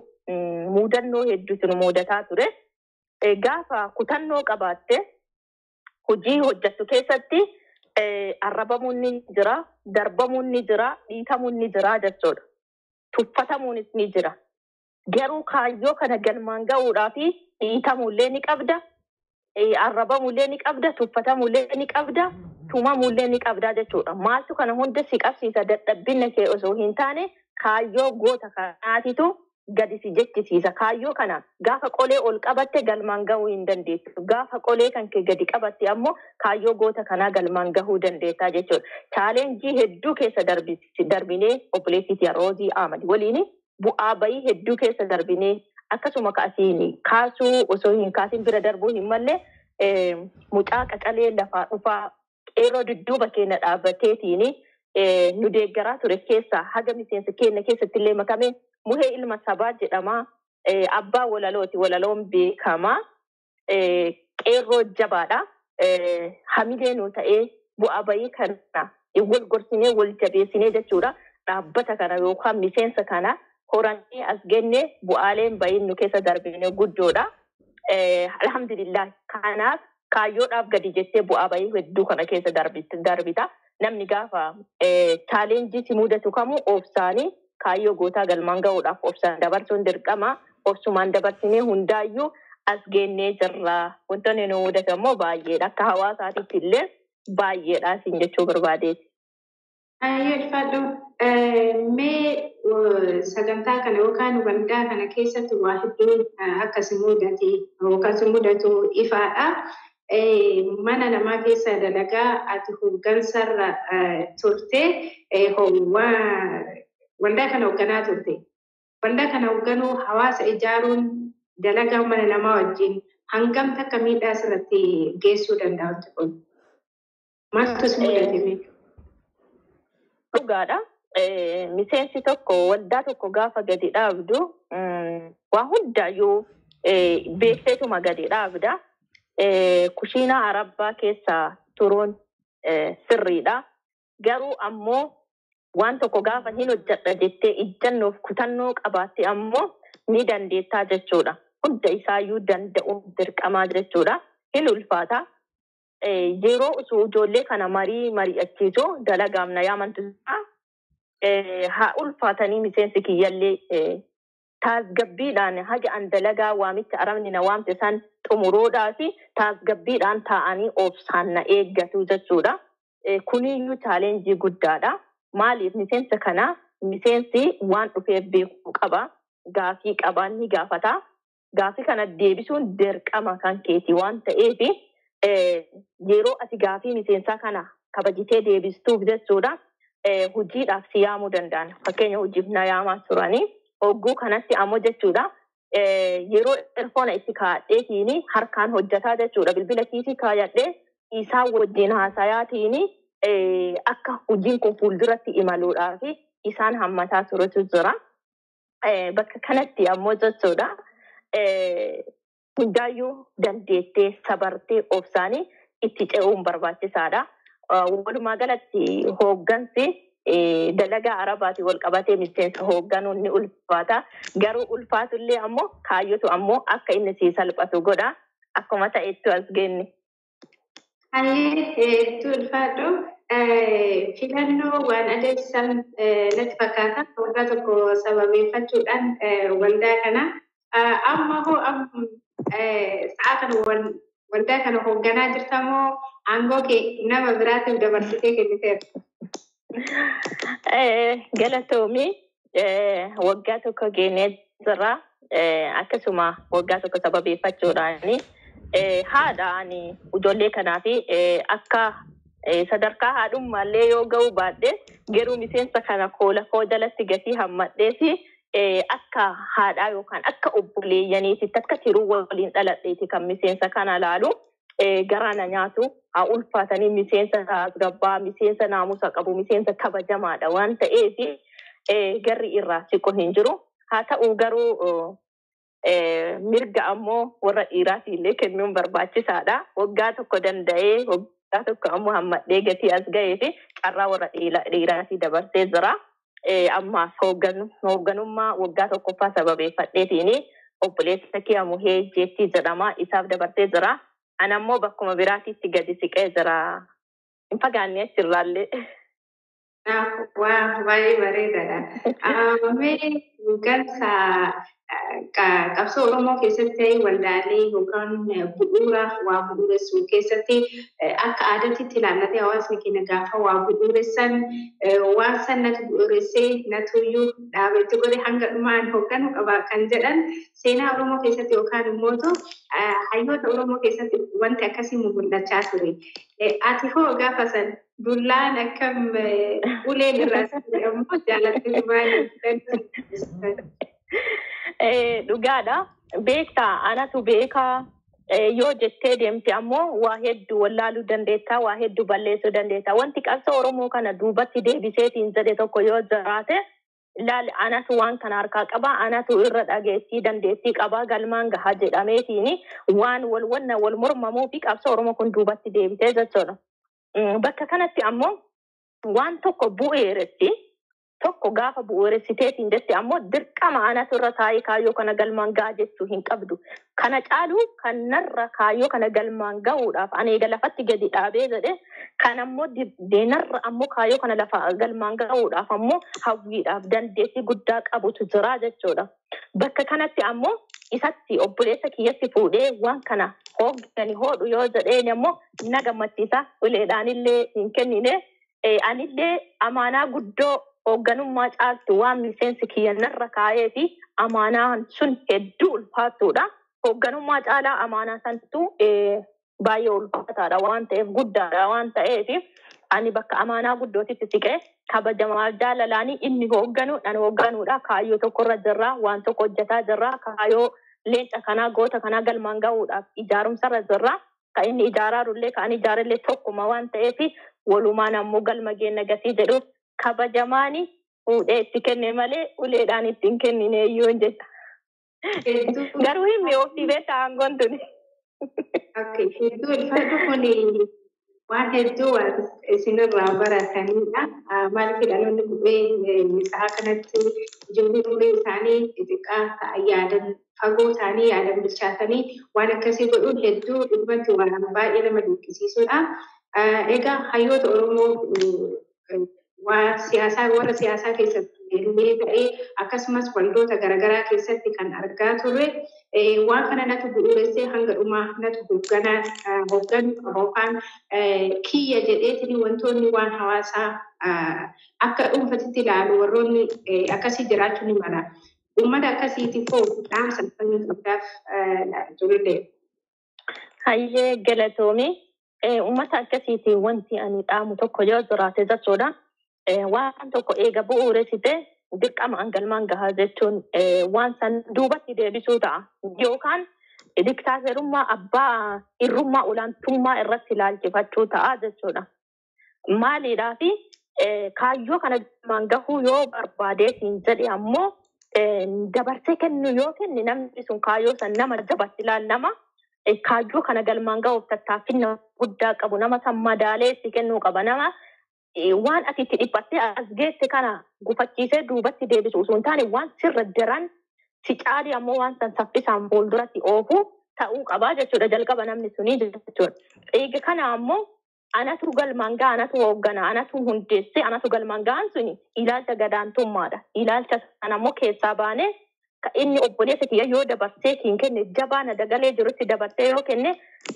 mudannoo hedduutu nu mudataa ture. Gaafa kutannoo qabaatte hojii hojjettu keessatti arrabamuun ni jira, darbamuun ni jira, dhiitamuun ni jira jechuudha. Tuffatamuunis ni jira. Garuu kaayyoo kana galmaan gahuudhaaf dhiitamuullee ni qabda, arrabamuullee ni qabda, tuffatamuullee ni qabda, tumamuullee ni qabda jechuudha. Maaltu kana hunda si qabsiisa dadhabbina kee osoo hin taane kaayyoo goota kanaatitu gadi si jechisiisa. Kaayyoo kana gaafa qolee ol qabatte galmaan gahuu hin dandeessu. Gaafa qolee kan kee gadi qabatte ammoo kaayyoo goota kanaa galmaan gahuu dandeessaa jechuudha. Chaalenjii hedduu keessa darbinee obboleettii Roozii Ahmad waliin bu'aa bayii hedduu keessa darbinee akkasuma kaasiin kaasuu osoo hin kaasin bira darbuu hin malle mucaa qacalee lafaa dhufaa qeerroo dudduuba keenya dhaabbateetiin nu deeggaraa ture keessaa haga miseensa keenya keessatti illee makame muhee ilma sabaa jedhama. Abbaa walalooti walaloon beekamaa. Qeerroo jabaadha. Hamilee nu ta'ee bu'aa bayii kana wal gorsinee wal jabeessinee jechuudha. Dhaabbata kana yookaan miseensa kana horannee as genne bu'aaleen bayiin nu keessa darbine guddoodha. Alhamdulillah kanaaf kaayyoodhaaf gadi jettee bu'aa bayii hedduu kana keessa darbita. Namni gaafa chaalenjii si mudatu kamuu obsaanii kaayyoo gootaa galmaan gahuudhaaf obsaan dabarsuun dirqama. Obsumaan dabarsinee hundaayyuu as geennee jirra. Wantoonni nu mudatu ammoo baay'eedha. Akka hawaasaatitti illee baay'eedha siin jechuu barbaadeeti.
Ayyee ulfaadhu. Mee sagantaa kana yookaan waldaa kana keessatti waa hedduun akkas mudate yookaan mudatu ifaadha. Mana namaa keessa dalagaa ati hooggansarra turte waldaa kana hoogganaa turte. Waldaa kana hoogganuu hawaasa ijaaruun dalagaa mana namaa wajjin hangam takka miidhaa asirratti geessuu danda'a kun? Maaltu si mudate mee?
Dhugaadha. Miseensi tokko waldaa tokko gaafa gadi dhaabdu waa hundaayyuu beekteetuma gadi dhaabda. Kushiinaa Arabbaa keessa turuun sirriidha. Garuu ammoo waan tokko gaafa hin hojjedha jettee ijjannoof kutannoo qabaatte ammoo ni dandeettaa jechuudha. Hunda isaayyuu danda'uun dirqamaa jechuudha. Hin ulfaata. Yeroo osoo ijoollee kana marii mari'achiisu dalagaaf na yaamantu haa ulfaatanii miseensi kiyyallee taasgabbiidhaan haga an dalagaa waamicha arabni na waamte san xumuruudhaa fi taasgabbiidhaan taa'anii obsaan na eeggatu jechuudha. Kuniyyuu chaalenjii guddaadha. Maaliif miseensa kana miseensi waan dhufeef beekuu qaba. Gaafii qaba ni gaafata. Gaafii kana deebisuun dirqama kan keeti waan ta'eef yeroo ati gaafii miseensaa kana kabajitee deebistuuf jechuudha. Hojiidhaaf si yaamuu danda'an. Fakkeenya hojiif na yaamaa turanii hogguu kanatti ammoo jechuudha. Yeroo erfoona itti kaa'adheetiin harkaan hojjetaa jechuudha. Bilbila kiisii kaayadhee isaan wajjin haasayaatiin akka hojiin kun fuulduratti imaluudhaaf isaan hammataa turetu jira. Bakka kanatti ammoo jechuudha. Hundaayyuu dandeettee sabartee obsaanii itti ce'uun barbaachisaadha. Walumaa galatti hooggansi dalagaa arabaatiin wal qabatee miseensa hoogganuun ni ulfaata. Garuu ulfaatullee ammoo kaayyotu ammoo akka inni sii salphatu godha. Akkuma ta'ettu as geenne.
Hayyee hedduu ulfaadhu. Filannoo waan adeemsisan natti fakkaata. Waggaa tokko sababeeffachuudhaan waldaa kana. Amma hoo sa'a kana waldaa kana hoogganaa jirta moo aangoo kee nama biraatiif dabarsitee kenniteerta?
Galatoomii waggaa tokko geenyee jirra. Akkasuma waggaa tokko sababeeffachuudhaan haadha ani ijoollee kanaaf akka sadarkaa haadhummaallee yoo ga'uu baadhe garuu miseensa kana koola koo jalatti gatii hammadhee fi akka haadhaa yookaan akka obboleeyyaniititti akka tiruu waliin dhaladheeti kan miseensa kana laalu. Garaa na nyaatu haa ulfaatanii miseensa tasgabbaa, miseensa naamusa qabu, miseensa kabajamaadha waan ta'eef garri irraa siqu hin jiru. Haa ta'u garuu mirga ammoo warra dhiiraatiif illee kennuun barbaachisaadha. Waggaa tokko danda'ee waggaa tokko ammoo hammadhee gatii as ga'ee fi carraa warra dhiiraatii dabarsee jira. Ammaaf hoogganummaa waggaa tokkoffaa sababeeffadheetiin obboleessa kiyya Muhee Jeettii jedhama isaaf dabarsee jira. Ana ammoo bakkuma biraatitti gadi siqee jira. Hin fagaanne achirraallee.
Waa baay'ee bareedaadha. Mee hooggansa qabsoo Oromoo keessatti waldaalee yookaan bu'uura waa bu'uuressuu keessatti akka aadaatti ilaallatee hawaasni keenya gaafa waa bu'uuressan waan san natu bu'uuressee natuyyuu dhaabetti godhe hanga dhumaan hoogganuu qaba kan jedhan seenaa Oromoo keessatti yookaan immoo hayyoota Oromoo keessatti wanti akkasii mul'achaa ture. Ati hoo gaafa san dullaan akkam uleen irraa immoo jaalattee maali?
Dhugaadha. Beektaa anatu beekaa yoo jettee deemte ammoo waa hedduu wallaaluu dandeettaa, waa hedduu balleessuu dandeettaa. Wanti qabsoo Oromoo kana duubatti deebiseetiin jedhe tokko yoo jiraate laali anatu waan kana harkaa qaba, anatu irra dhageettii dandeettii qaba, galmaan gahaa jedhameetiin waan wal wanna wal mormamuu fi qabsoo Oromoo kun duubatti deebisee jechuudha. Bakka kanatti ammoo waan tokko bu'eeretti tokko gaafa bu'uuressiteetiin jette ammoo dirqama anatu irra taa'ee kaayyoo kana galmaan gahaa jechuu hin qabdu. Kana caalu kanarra kaayyoo kana galmaan gahuudhaaf ani eega lafatti gadi dhaabee jedhe kan ammoo narra ammoo kaayyoo kana lafa galmaan gahuudhaaf ammoo hawwiidhaaf dandeettii guddaa qabutu jira jechuudha. Bakka kanatti ammoo isatti obboleessa kiyyatti fuudhee waan kana hooggani hoodhu yoo jedheen ammoo na gammachiisa uleedhaanillee hin kennine anillee amaanaa guddoo hoogganummaa caaltu waan miseensi kiyya narra kaa'ee fi amaanaan sun hedduu ulfaattuudha. Hoogganummaa caalaa amaanaa santu baay'ee ulfaataadha waan ta'eef guddaadha waan ta'eef ani bakka amaanaa guddootitti siqee kabajamaa jaalalaanii inni hoogganu dhan hoogganuudha. Kaayyoo tokkorra jirra, waan tokko hojjetaa jirra, kaayyoo leenca kanaa goota kanaa galmaan gahuudhaaf ijaarumsarra jirra. Kan inni ijaaraarullee kan ani ijaarellee tokkuma waan ta'eef walumaan ammoo galma geenna gatii jedhuuf kabajamaani fuudhee itti kenne malee uleedhaan itti hin kennine iyyuu hin jedha. Garuu hin mi'oofti beektaa aangoon tuni.
Hedduu ulfaatu kun waan hedduu waan isinirraa baratanidha. Maaliif dhaloonni qubee sa'a kanatti ijoollee umurii isaanii xixiqqaa ta'an yaadan fagoo ta'anii yaadan bilchaatanii waan akkasii godhuun hedduu dhugumatti waan baay'ee nama dinqisiisudha. Egaa hayyoota Oromoo waa siyaasaa warra siyaasaa keessatti illee ta'ee akkasumas waldoota garaagaraa keessatti kan argaa turre waan kana natu bu'uuressee hanga dhumaa natu hoogganu qaba yookaan kiyya jedheetiin wantoonni waan hawaasaa akka dhuunfatitti ilaalu warroonni akkasii jiraachuu ni mala. Uummata akkasiitiif hoo dhaamsa akkamii qabdaaf Culullee?
Hayyee galatoomi. Uummata akkasiitiin wanti ani dhaamu tokko yoo jiraate jechuudha. Waan tokko eega bu'uuressite dirqama hangalmaan gahaa jechuun waan san duubatti deebisuu ta'a. Yookaan diktaaterummaa abbaa irrummaa olaantummaa irratti ilaalchifachuu ta'a jechuudha. Maaliidhaa fi kaayyoo kana galmaan gahuu yoo barbaadeetiin jedhe ammoo dabarsee kennu yoo kenne namni sun kaayyoo san nama jabatti ilaallama. Kaayyoo kana galmaan gahuuf tattaaffii guddaa qabu nama san madaalee itti kennuu qaba nama waan ati itti dhiphattee as geesse kana gufachiisee duubatti deebisu osoo hin taane waan sirra daran si caali ammoo waan san saffisaan fuulduratti oofu ta'uu qabaa jechuudha jalqaba namni sunii jechuudha. Eega kana ammoo anatu galmaan ga'a anatu hooggana anatu hundeesse anatu galmaan ga'an suni ilaalcha gadaantummaadha. Ilaalcha sana ammoo keessaa baanee inni obboleessa kiyya yoo dabarsee hin kenne jabaa na dagalee jirutti dabarsee yoo kenne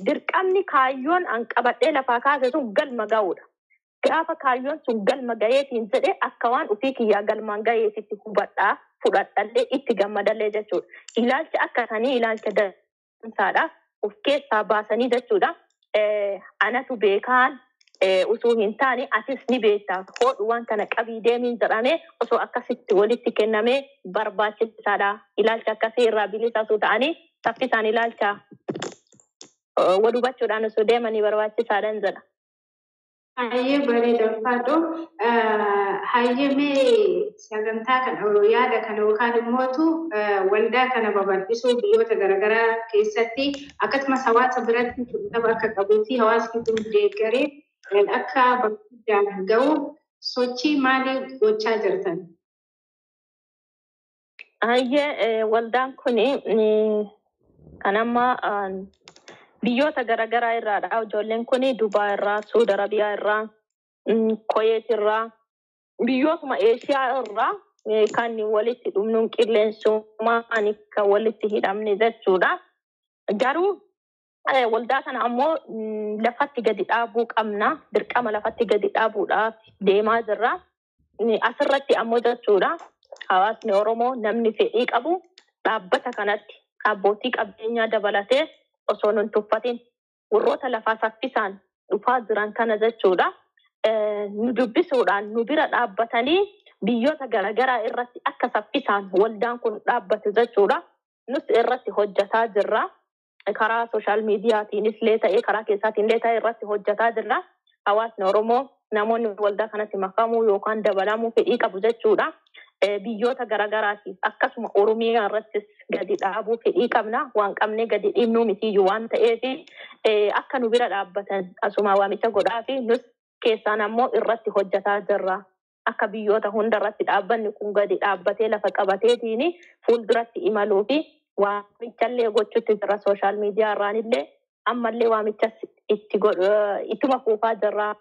dirqamni kaayyoon an qabadhee lafaa kaase sun galma ga'uudha. Gaafa kaayyoon sun galma ga'eetiin jedhee akka waan ofii kiyyaa galmaan ga'eetitti hubadhaa fudhadhallee itti gammadallee jechuudha. Ilaalcha akka sanii ilaalcha dansaadha. Of keessaa baasanii jechuudha. Anatu beekaan osoo hin taane atis ni beektaa hodhu waan kana qabii deemiin jedhamee osoo akkasitti walitti kennamee barbaachisaadha. Ilaalcha akkasii irraa bilisa osoo ta'anii saffisaan ilaalcha wal hubachuudhaan osoo deemanii barbaachisaadhaan jedha.
Hayyee bareeda ulfaadho. Hayyee mee sagantaa kana yaada kana yookaan immootu waldaa kana babal'isuu biyyoota garaagaraa keessatti akkasumas hawaasa biratti fudhatama akka qabuu fi hawaasni kun deeggaree akka bakka guddaan gahu sochii maalii gochaa jirtan?
Hayyee waldaan kun kan amma biyyoota garaagaraa irraadha. Ijoolleen kun Dubaa irraa, Suudi Arabiyaa irraa, Kuweet irraa, biyyootuma Eeshiyaa irraa kan walitti dhumnuun qilleensummaan kan walitti hidhamne jechuudha. Garuu waldaa kana ammoo lafatti gadi dhaabuu qabna. Dirqama lafatti gadi dhaabuudhaaf deemaa jirra. Asirratti ammoo jechuudha hawaasni Oromoo namni fedhii qabu dhaabbata kanatti abbootii qabeenyaa dabalatee osoo nun tuffatin warroota lafaa saffisaan dhufaa jiran kana jechuudha. Nu dubbisuudhaan nu bira dhaabbatanii biyyoota garaagaraa irratti akka saffisaan waldaan kun dhaabbatu jechuudha. Nus irratti hojjetaa jirra. Karaa sooshaal miidiyaatiinis illee ta'ee karaa keessaatiin illee ta'ee irratti hojjetaa jirra. Hawaasni Oromoo namoonni waldaa kanatti makamuu yookaan dabalamuu fedhii qabu jechuudha. Biyyoota garaagaraatiif akkasuma Oromiyaa irrattis gadi dhaabuu fedhii qabna. Waan qabnee gadi dhiibnuu mitiiyyuu waan ta'eef akka nu bira dhaabbatan asuma waamicha godhaa fi nus keessaan ammoo irratti hojjetaa jirra. Akka biyyoota hunda irratti dhaabbanni kun gadi dhaabbatee lafa qabateetiin fuulduratti imaluu fi waamichallee gochuutti jirra sooshaal miidiyaa irraanillee ammallee waamicha ittuma fuufaa jirra.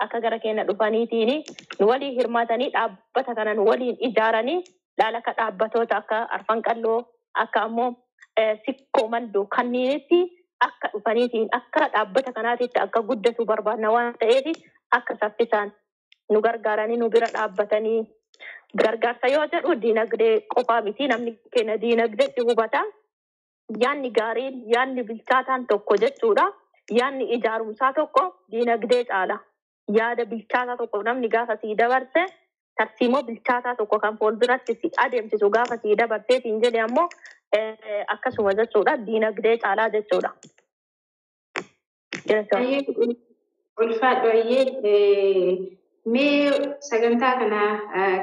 Akka gara keenya dhufaniitiin nu waliin hirmaatanii dhaabbata kana nu waliin ijaaranii laala akka dhaabbatoota akka arfan qalloo akka ammoo sikkoo mandoo kanneenitti akka dhufaniitiin akka dhaabbata kanaatitti akka guddatu barbaadna waan ta'eef akka saffisaan nu gargaaranii nu bira dhaabbatanii gargaarsa yoo jedhu diinagdee qofaa miti namni keenya diinagdeetti hubata. Yaanni gaariin yaanni bilchaataan tokko jechuudha. Yaanni ijaarumsaa tokko diinagdee caala. Yaada bilchaataa tokko namni gaafa sii dabarse tarsiimoo bilchaataa tokko kan fuulduratti si adeemsisu gaafa sii dabarseetiin jedhe ammoo akkasuma jechuudha diinagdee caalaa jechuudha.
Ulfaadhu ayyee mee sagantaa kana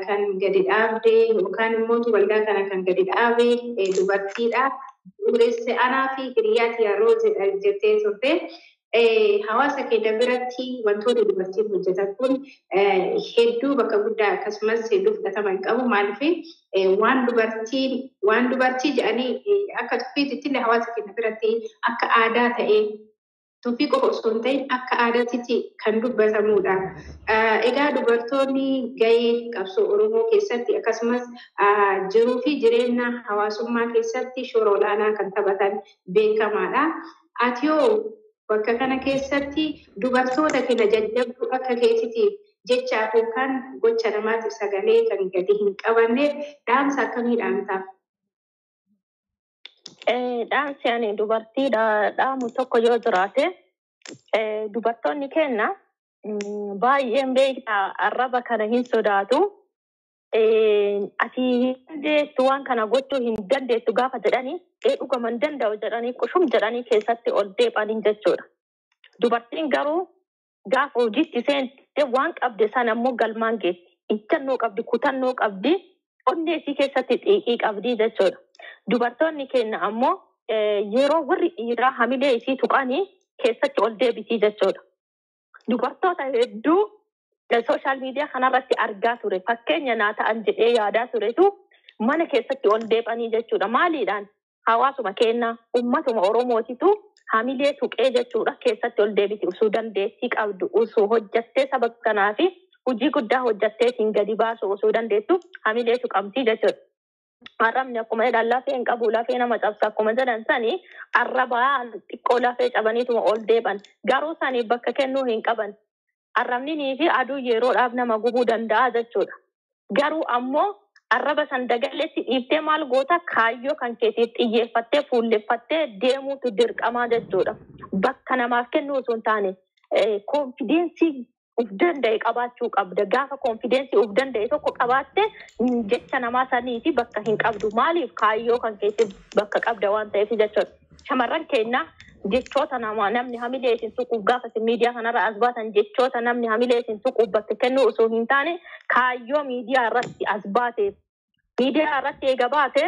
kan gadi dhaabde yookaan immoo waldaa kana kan gadi dhaabe dubartiidha. Dureesse anaa fi hiriyaati yeroo jettee turte. Hawaasa keenya biratti wantoonni dubartiin hojjetan kun hedduu bakka guddaa akkasumas hedduu fudhatama hin qabu. Maaliif waan dubartii jedhanii akka tuffiitti illee hawaasa keenya biratti akka aadaa ta'ee tuffii qofa osoo hin ta'in akka aadaatti kan dubbatamudha. Egaa dubartoonni gahee qabsoo Oromoo keessatti akkasumas jiruu fi jireenya hawaasummaa keessatti shoora olaanaa kan taphatan beekamaadha. Ati hoo bakka kana keessatti dubartoota keenya jajjabduu akka keetiitiif Jechaaf yookaan gocha namaatiif sagalee kan gadi hin qabanne dhaamsa akkamii dhaamtaaf?
Dhaamsi ani dubartii dhaamu tokko yoo jiraate, dubartoonni keenya baay'een beektaa arraba kana hin sodaatu. Ati hin dandeettu, waan kana gochuu hin dandeettu gaafa jedhanii, dhugama hin danda'u jedhanii qushum jedhanii keessatti ol deebanii jechuudha. Dubartiin garuu gaafa hojiitti seente waan qabde sana immoo galmaan geessi. Ijjannoo qabdi, kutannoo qabdi, onnee isii keessatti xiiqii qabdi jechuudha. Dubartoonni keenya ammoo yeroo warri dhiiraa hamilee isii tuqanii keessatti ol deebitii jechuudha. Dubartoota hedduu social media kanarratti argaa ture. Fakkeenya naa ta'an jedhee yaadaa turetu mana keessatti ol deebanii jechuudha. Maaliidhaan? Hawaasuma keenya, uummatuma Oromootitu hamilee tuqee jechuudha keessatti ol deebiti, osoo dandeettii qabdu, osoo hojjattee saba kanaa fi hojii guddaa hojjatteetiin gadi baasu osoo dandeettu hamilee tuqamtii jechuudha. Arrabni akkuma jedhan lafee hin qabu, lafee nama cabsa akkuma jedhan sani, arrabaa xiqqoo lafee cabaniituma ol deeban, garuu saniif bakka kennuu hin qaban. Arrabninii fi aduu yeroodhaaf nama gubuu danda'a jechuudha. Garuu ammoo arraba san dagaletti dhiiftee maal goota, kaayyoo kan keetiif xiyyeeffattee fuulleffattee deemuutu dirqamaa jechuudha. Bakka namaaf kennuu osoo hin taane confidence uf danda'e qabaachuu qabda. Gaafa confidence uf danda'e tokko qabaatte jecha namaa saniifi bakka hin qabdu. Maaliif? Kaayyoo kan keetiif bakka qabda waan ta'eef jechuudha. Shamarran keenya, jechoota namaa namni hamilee isin tuquuf gaafa isin miidiyaa kanarra as baatan, jechoota namni hamilee isin tuquuf bakka kennuu osoo hin taane, kaayyoo miidiyaa irratti as baateef, miidiyaa irratti eega baate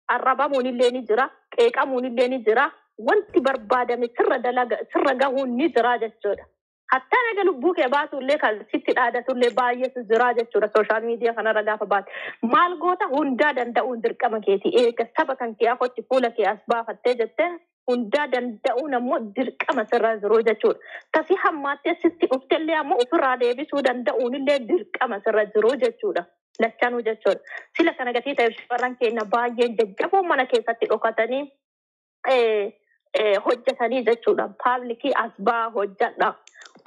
arrabamuun illee ni jira, qeeqamuun illee ni jira, wanti barbaadame sirra dalaga sirra gahuun ni jira jechuudha. Hattaa naga lubbuu kee baasu illee kan sitti dhaadatu illee baay'eetu jira jechuudha social media kanarra gaafa baate. Maal goota? Hundaa danda'uun dirqama keeti. Eega saba kan kee afotti fuula kee as baafattee jettee, hundaa danda'uun ammoo dirqama sirra jiru jechuudha. Tasii hammaattee sitti dhuftellee ammoo ofirraa deebisuu danda'uun illee dirqama sirra jiru jechuudha. Lachanuu jechuudha. Sila kana gatii ta'eef shamarran keenya baay'een jajjaboo mana keessatti dhokatanii hojjetanii jechuudha. Public as ba'aa hojjedha.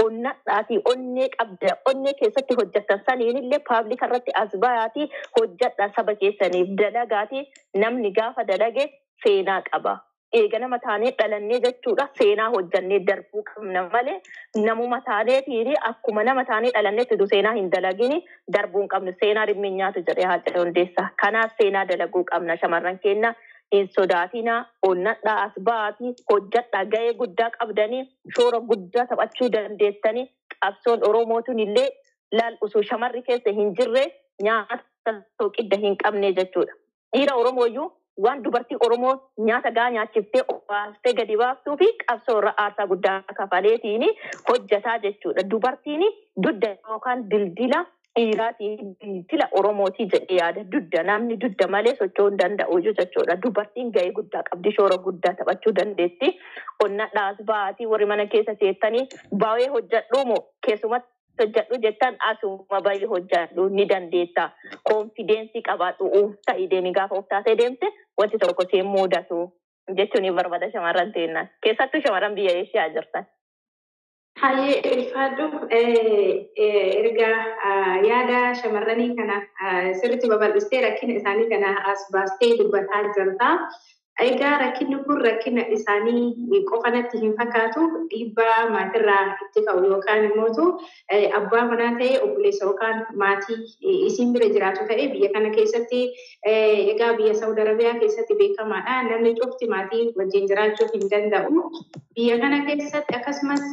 Onnadhaatii onnee qabda, onnee keessatti hojjetan saniin illee public irratti as ba'aatii hojjedha, saba keessaniif dalagaatii. Namni gaafa dalage seenaa qaba. Eega nama taanee dhalannee jechuudha seenaa hojjannee darbuu qabna malee, namuma taaneetiin akkuma nama taanee dhalanneetti utuu seenaa hin dalagini darbuu hin qabnu. Seenaa dhimmi nyaatu jedhee haa hundeessa. Kanaaf seenaa dalaguu qabna. Shamarran keenya, hin sodaatinaa, onnadhaa, as ba'aatii hojjadhaa. Ga'ee guddaa qabdanii, shoora guddaa taphachuu dandeessanii. Qabsoon Oromootuun illee laal, osoo shamarri keessa hin jirre nyaata soqidda hin qabne jechuudha. Dhiira Oromooyyuu waan dubartii Oromoo nyaata gaa nyaachiftee baastee gadi baaftuu fi qabsoo irra aarsaa guddaa kafaleetiin hojjataa jechuudha. Dubartiin dudda yookaan dildila dhiiraatii, dildila Oromootii jedhee yaada. Dudda, namni dudda malee socho'uu hin danda'u jechuudha. Dubartiin ga'ee guddaa qabdi, shoora guddaa taphachuu dandeetti. Onnadhaas ba'aatii, warri mana keessa teettanii baay'ee hojjedhu moo keessumatti hojjedhu jettan, asuma baay'ee hojjedhu, ni dandeetta. Confidence qabaadhu, uuf ta'ii deemi. Gaafa of taatee deemte wanti tokko siin mudatu jechuun ni barbaada shamarran teennaan. Keessattuu shamarran biyya Eeshiyaa jirtan.
Hayyee, ulfaadhu. Erga yaada shamarranii kana sirriitti babal'istee, rakkina isaanii kana as baastee dubbataa jirta. Egaa rakkinni kun rakkina isaanii qofa natti hin fakkaatu. Dhiibbaa maatirraa itti ka'u yookaan immoo abbaa manaa ta'e, obboleessa yookaan maatii isiin bira jiraatu ta'e, biyya kana keessatti, egaa biyya Saawud Arabiyaa keessatti beekamaadha. Namni cufti maatii wajjin jiraachuu hin danda'u. Biyya kana keessatti akkasumas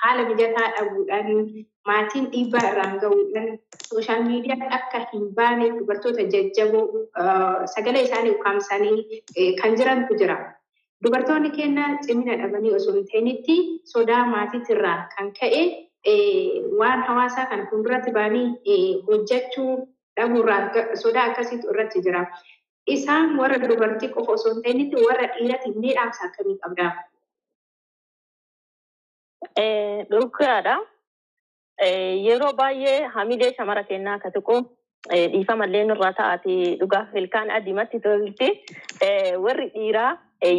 haala mijataa dhabuudhaan, maatiin dhiibbaa irraan gahuudhaan, social media akka hin baane dubartoota jajjaboo sagalee isaanii ukkaamsanii kan jirantu jira. Dubartoonni keenya cimina dhabanii osoo hin ta'initti, sodaa maatiitirraa kan ka'e waan hawaasaa kana fuulduratti ba'anii hojjechuu dhabuurraa sodaa akkasiitu irratti jira. Isaan warra dubartii qofa osoo hin ta'initti warra dhiiratiin mee dhaamsa akkamii qabdaa?
Dhugaadha. Yeroo baay'ee hamilee shamara kennaa akka tuqu, dhiifamallee nurraa ta'aati, dhugaaf ilkaan adimatti tolti. Warri dhiiraa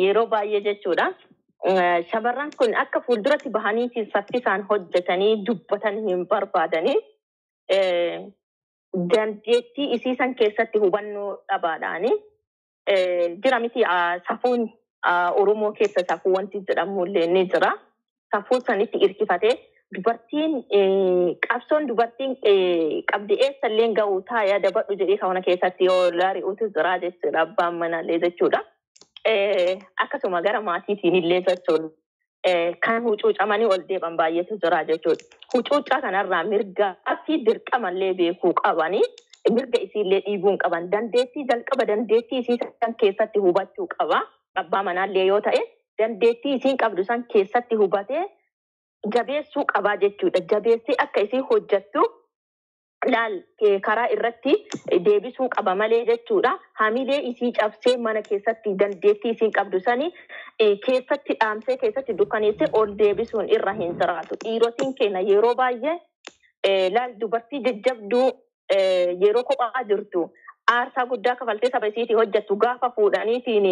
yeroo baay'ee jechuudha. Shamarran kun akka fuulduratti bahaniitiin saffisaan hojjetanii dubbatan hin barbaadanii. Dandeettii isii san keessatti hubannoo dhabaadhaani jira miti safuun Oromoo keessa safuu wanti jedhamu illee ni jira. Safuu sanitti hirkifatee dubartiin qabsoon dubartiin qabdi eessallee ga'u taa'ee dabadhu jedhee kana keessatti yoo laari'utu jira jechuudha abbaan manaallee jechuudha. Akkasuma gara maatiitiin illee jechuudha. Kan hucuucamanii ol deeban baay'eetu jira jechuudha. Hucuucaa kanarraa mirgaa fi dirqamallee beekuu qabanii mirga isiillee dhiibuu hin qaban. Dandeettii jalqaba dandeettii isii san keessatti hubachuu qaba. Abbaa manaallee yoo ta'e dandeettii isiin qabdu san keessatti hubatee jabeessuu qabaa jechuudha. Jabeessee akka isii hojjettu laal karaa irratti deebisuu qaba malee jechuudha. Hamilee isii cabsee mana keessatti dandeettii isiin qabdu sani keessatti dhaamsee keessatti dukkaneessee ol deebisuun irra hin jiraatu. Dhiirotiin keenya yeroo baay'ee laal dubartii jajjabduu yeroo kophaa jirtu aarsaa guddaa kafaltee saba isiitii hojjettu gaafa fuudhaniitiin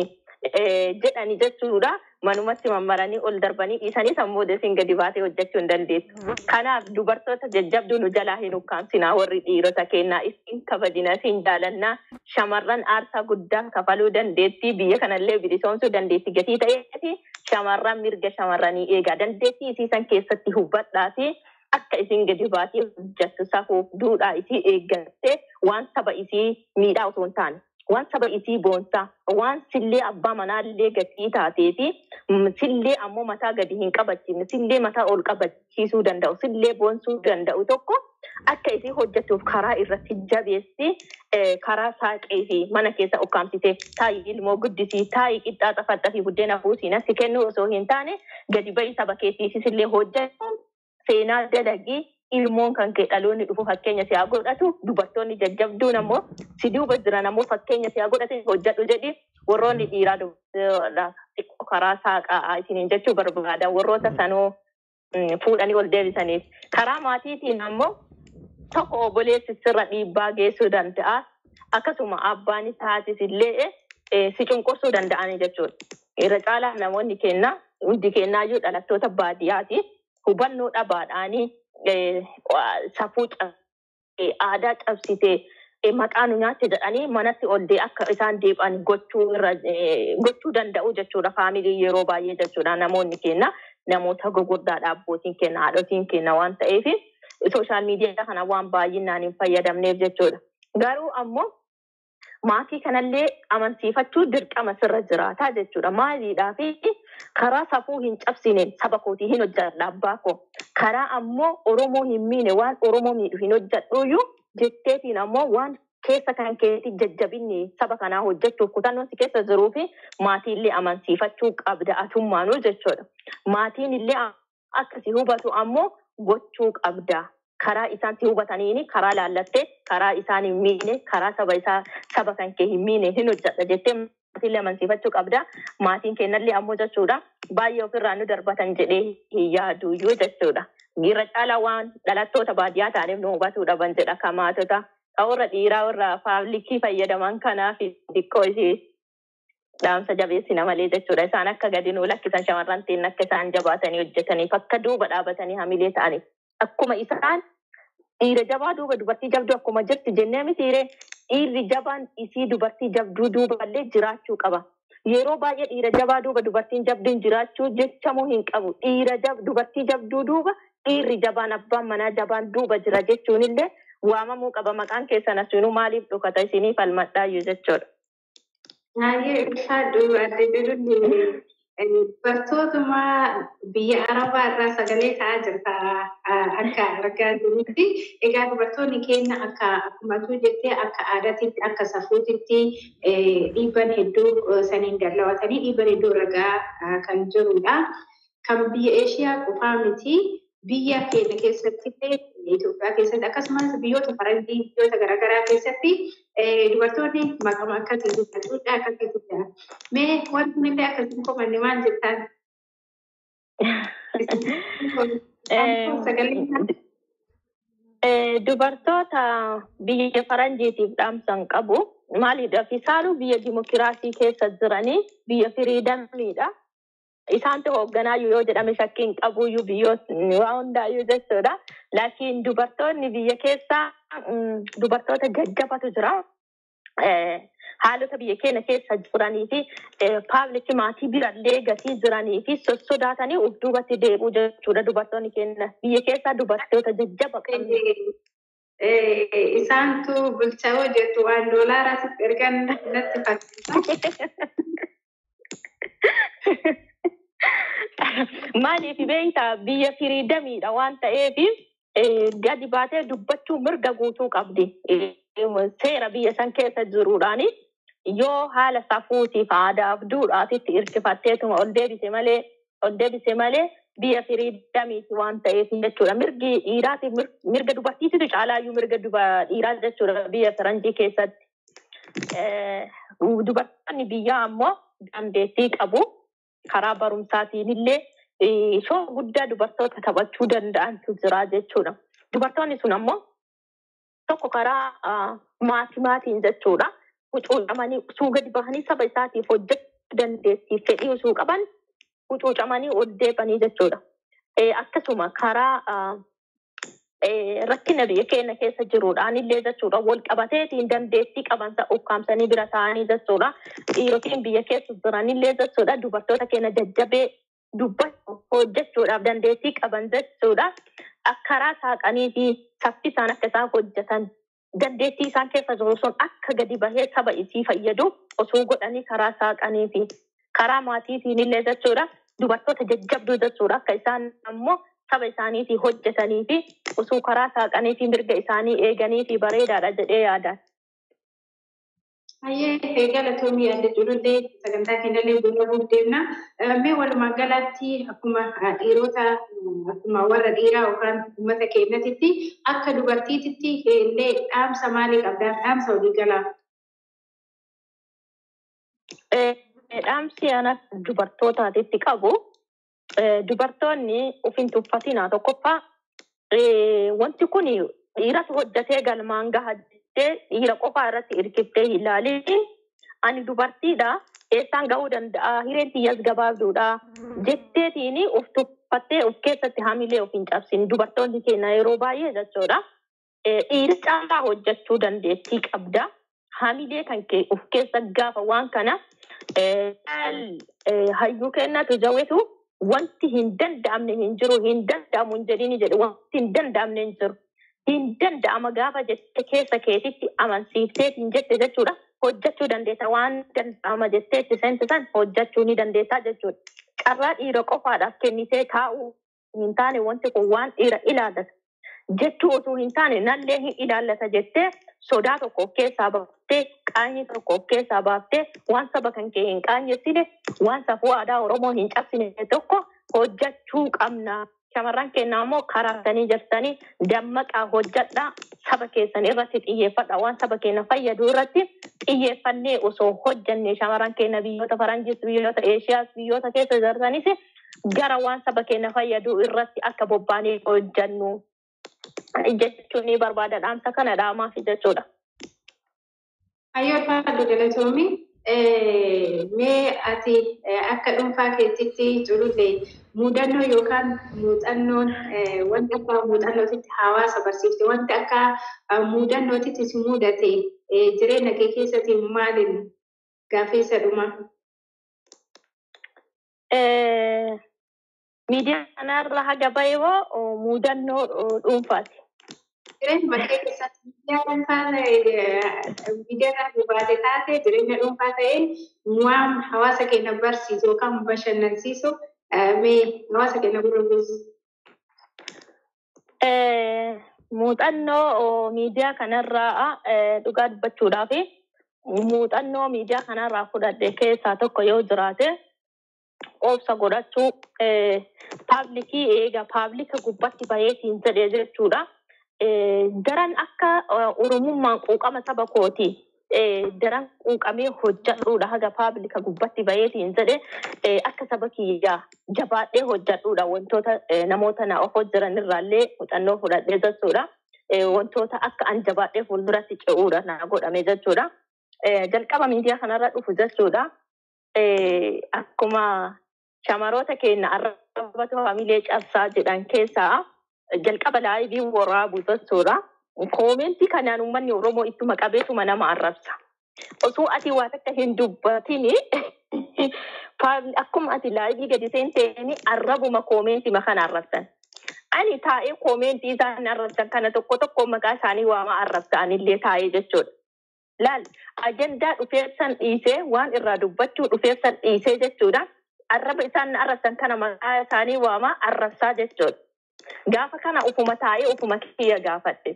jedhani jechuudha. Manumatti mammaranii ol darbanii dhiisanii sammuu isin gadi baatee hojjechuu hin dandeessu. Kanaaf dubartoota jajjabduu nu jalaa hin ukkaamsinaa warri dhiirota kennaa isin kabajina isin jaalannaa shamarran aarsaa guddaa kafaluu dandeettii biyya kanallee bilisoomsuu dandeettii gatii ta'eeti shamarran mirga shamarranii eegaa dandeettii isiisan keessatti hubadhaati akka isin gadi baatee hojjettu safuuf duudhaa isii eeggattee waan saba isii miidhaa osoo hin taane. Waan saba isii boonsaa, waan sillee abbaa manaallee gatii taatee fi sillee ammoo mataa gadi hin qabachiifne, sillee mataa ol qabachiisuu danda'u, sillee boonsuu danda'u tokko akka isii hojjettuuf karaa irratti jabeessi karaa saaqee fi mana keessa ukkaamsitee taa'ii ilmoo guddisii, taa'ii qixxaa xafaxxaa fi buddeena buusii natti kennuu osoo hin taane gadi ba'i saba keetiifis illee hojjetu seenaa dalagii ilmoon kan kee dhaloonni dhufu fakkeenya si haa godhatu dubartoonni jajjabduun ammoo si duuba jiran ammoo fakkeenya si haa godhatu hojjedhu jedhi warroonni dhiiraa xiqqoo karaa saaqaa isiniin jechuu barbaadan warroota sanuu fuudhanii ol deebisaniif. Karaa maatiitiin ammoo tokko obboleessi sirra dhiibbaa geessuu danda'a. Akkasuma abbaan isaatis illee si cunqursuu danda'anii jechuudha. Irra caalaa namoonni kenna hundi kennaayyuu dhalattoota baadiyyaati. Hubannoo dhabaadhaanii safuu aadaa cabsitee maqaa nu nyaatte jedhanii manatti ol dee akka isaan deebi'an gochuu danda'u jechuudha. Faamilii yeroo baay'ee jechuudha namoonni kenna namoota gurguddaadha abbootiin kenna haadhotiin kenna waan ta'eef sooshaal miidiyaa kana waan baay'inaan hin fayyadamneef jechuudha. Garuu ammoo maatii kanallee amansiifachuu dirqama sirra jiraataa jechuudha. Maaliidhaa fi karaa safuu hin cabsine saba kootii hin hojjedha abbaa koo. Karaa ammoo Oromoo hin miine waan Oromoo miidhu hin hojjedhuyyuu jetteetiin ammoo waan keessa kan keetti jajjabinni saba kanaa hojjechuuf kutannoon si keessa jiruu fi maatiillee amansiifachuu qabda atummaanuu jechuudha. Maatiin illee akka si hubatu ammoo gochuu qabda. Karaa isaan si hubataniini karaa laallattee karaa isaan hin miine karaa saba isaa saba kan kee hin miine hin hojjedha jettee maatiillee amansiifachuu qabda. Maatiin kennallee ammoo jechuudha baay'ee ofirraa nu darbatan jedhee hin yaaduyyuu jechuudha. Irra caalaa waan dhalattoota baadiyyaa ta'aniif nu hubatuu dhaban jedha kamaatota. Warra dhiiraa warra paablikii fayyadaman kanaaf xiqqoo ishee dhaamsa jabeessina malee jechuudha. Isaan akka gadi nuu lakkisan shamarran ta'in akka isaan jabaatanii hojjetaniif akka duuba dhaabatanii hamilee ta'aniif. Akkuma isaan dhiira jabaa duuba dubartii jabduu akkuma jirti jennee mitiiree dhiirri jabaan isii dubartii jabduu duuballee jiraachuu qaba. Yeroo baay'ee dhiira jabaa duuba dubartiin jabduun jiraachuu jechamuu hin qabu. Dhiira dubartii jabduu duuba dhiirri jabaan abbaan manaa jabaan duuba jira jechuun illee waamamuu qaba. Maqaan keessan asinuu maaliif dhokata isinii falmadhaayyuu jechuudha.
Baay'ee ulfaadhu adde Culullee. Dubartootuma biyya Arabaa irraa sagalee ta'aa jirta akka argaa jirrutti. Egaa dubartoonni keenya akka akkuma atuu jettee akka aadaatitti akka safuutitti dhiibban hedduu saniin dallawatanii dhiibban hedduu ragaa kan jirudha. Kan biyya Eeshiyaa qofaa miti biyya keenya keessatti illee Itoophiyaa keessatti akkasumas biyyoota faranjii biyyoota garaagaraa keessatti dubartoonni maqama akkasii jira cuudhaa akkasii jira. Mee wanti illee akkasiin komanne maal jettaan?
Dubartoota biyya faranjiitiif dhaamsan qabu maaliidhaaf isaanuu biyya dimokiraasii keessa jiranii biyya firiidamiidha. Isaantu hoogganaayyuu yoo jedhame shakkii hin qabuyyuu biyyootni waa hundaayyuu jechuudha. Laakiin dubartoonni biyya keessaa dubartoota jajjabatu jira. Haalota biyya keenya keessa jiranii fi paablikii maatii birallee gatii jiranii fi sossodaatanii of duubatti deebi'u jechuudha dubartoonni keenya. Biyya keessaa dubartoota jajjaba qabna.
Isaantu bulchaa hojjetu waan doolaaraa sitti ergan natti fakkaata.
Maaliif beektaa, biyya firiidamiidha waan ta'eef gadi baatee dubbachuu mirga guutuu qabdi. Seera biyya san keessa jiruudhaani yoo haala safuutiif aadaaf duudhaatitti hirkifatteetuma ol deebise malee biyya firiidamiiti waan ta'eef jechuudha. Mirgi dhiiraatiif mirga dubartiititu caalaayyuu mirga dhiiraa jechuudha biyya faranjii keessatti. Dubartoonni biyyaa ammoo dandeettii qabu. Karaa barumsaatiin illee shoora guddaa dubartoota taphachuu danda'antu jira jechuudha. Dubartoonni sun ammoo tokko karaa maatii maatiin jechuudha. Hucuucamanii osoo gadi bahanii saba isaatiif hojjechuu dandeettii fedhii osoo qaban hucuucamanii ol deebanii jechuudha. Akkasuma karaa rakkina biyya keenya keessa jiruudhaan illee jechuudha wal qabateetiin dandeettii qaban ukkaamsanii bira taa'anii jechuudha. Dhiirotiin biyya keessa jiranillee jechuudha dubartoota keenya jajjabee dubbachuu hojjechuudhaaf dandeettii qaban jechuudha. Karaa saaqanii fi saffisaan akka isaan hojjetan, dandeettii isaan keessa jiru sun akka gadi bahee saba isii fayyadu osoo godhanii, karaa saaqanii fi karaa maatiitiin illee jechuudha dubartoota jajjabduu jechuudha akka isaan ammoo saba isaaniitii hojjetanii fi osoo karaa saaqanii fi mirga isaanii eeganii fi bareedaadha jedhee yaadan.
Hayyee, galatoomii adda jirullee, sagantaa keenyallee goolabuuf deemna. Mee walumaa galatti akkuma dhiirota, akkuma warra dhiiraa yookaan uummata keenyatitti, akka dubartiititti illee dhaamsa maalii qabdaa? Dhaamsa walii galaa.
Dhaamsi ana dubartootaatitti qabu, dubartoonni of hin tuffatinaa. Tokkoffaa, wanti kun dhiiratu hojjetee galmaan gaha jettee dhiira qofaa irratti hirkiftee hin ilaaliin. Ani dubartiidha, eessaan gahuu danda'a, hireen tiyyas gabaabduudha jetteetiin of tuffattee of keessatti hamilee of hin cabsin. Dubartoonni keenya yeroo baay'ee jechuudha. Dhiira caalaa hojjechuu dandeettii qabda. Hamilee kan kee of keessa gaafa waan kana hayyuu kennatu jaweetu wanti hin danda'amne hin jiru, hin danda'amu hin jedhini jedhe. Wanti hin danda'amne hin jiru. Hin danda'ama gaafa jette keessa keetitti amansiiftee hin jette jechuudha. Hojjechuu dandeessa, waan danda'ama jettee itti seente san hojjechuu ni dandeessaa jechuudha. Carraa dhiira qofaadhaaf kennitee taa'uu hin taane, wanti kun waan dhiira ilaallata jechuu osoo hin taane, nallee hin ilaallata jettee sodaa tokko of keessaa baaftee, qaanyii tokko of keessaa baaftee, waan saba kan kee hin qaanyessine, waan safuu aadaa Oromoo hin cabsine tokko hojjechuu qabna. Shamarran keenya immoo karaatanii jirtanii dammaqaa, hojjedhaa, saba keessan irratti xiyyeeffadha. Waan saba keenya fayyadu irratti xiyyeeffannee osoo hojjenne, shamarran keenya biyyoota Faranjiis, biyyoota Eeshiyaas, biyyoota keessa jirtanis gara waan saba keenya fayyadu irratti akka bobbaanee hojjennu jechuun ni barbaada. Dhaamsa kana dhaamaaf jechuudha.
Hayyoo, Faadhu, galatoomi. Mee ati akka dhuunfaa keetitti jirullee mudannoo yookaan muuxannoon, wanti akka muuxannootitti hawaasa barsiifte, wanti akka mudannootitti si mudate jireenya kee keessatti maaliin gaaffii isa dhumaa?
Miidiyaa kanarra haga bahe hoo mudannoo dhuunfaati?
Jireenya bakkee keessatti miidiyaa dhuunfaa, miidiyaa irraa baate taate, jireenya dhuunfaa ta'ee waan hawaasa keenya barsiisu yookaan bashannansiisu mee hawaasa keenya gurra buusu.
Muuxannoo miidiyaa kanarraa, dhugaa dubbachuudhaaf, muuxannoo miidiyaa kanarraa fudhadhe keessaa tokko yoo jiraate, obsa godhachuu, paablikii eega paablika gubbatti baheetiin jedhee jechuudha. Daran akka Oromummaan quuqama saba kooti daran quuqamee hojjedhuudha. Haga paablika gubbatti baheetiin jedhe akka saba kiyyaa jabaadhee hojjedhuudha. Wantoota namoota na of jiran irraallee muuxannoo fudhadhee jechuudha. Wantoota akka an jabaadhee fuulduratti ce'uudha na godhame jechuudha. Jalqaba miidiyaa kanarra dhufu jechuudha. Akkuma Shamaroota keenya arrabatu hamilee cabsaa jedhan keessaa jalqaba live waraabu jechuudha. Comment kanaan uummanni Oromoo ittuma qabeetuma nama arrabsa. Osoo ati waa takka hin dubbatini akkuma ati live gadi seenteeni arrabuma comment kana arrabsan. Ani taa'ee comment isaan arrabsan kana tokko tokko maqaa isaanii waamaa arrabsa anillee taa'ee jechuudha. Laal, ajandaa dhufeessan dhiisee, waan irraa dubbachuu dhufeessan dhiisee jechuudha. Arraba isaan arrabsan kana maqaa isaanii waamaa arrabsaa jechuudha. Gaafa kana ufuma taa'ee ufuma kiyya gaafadhe.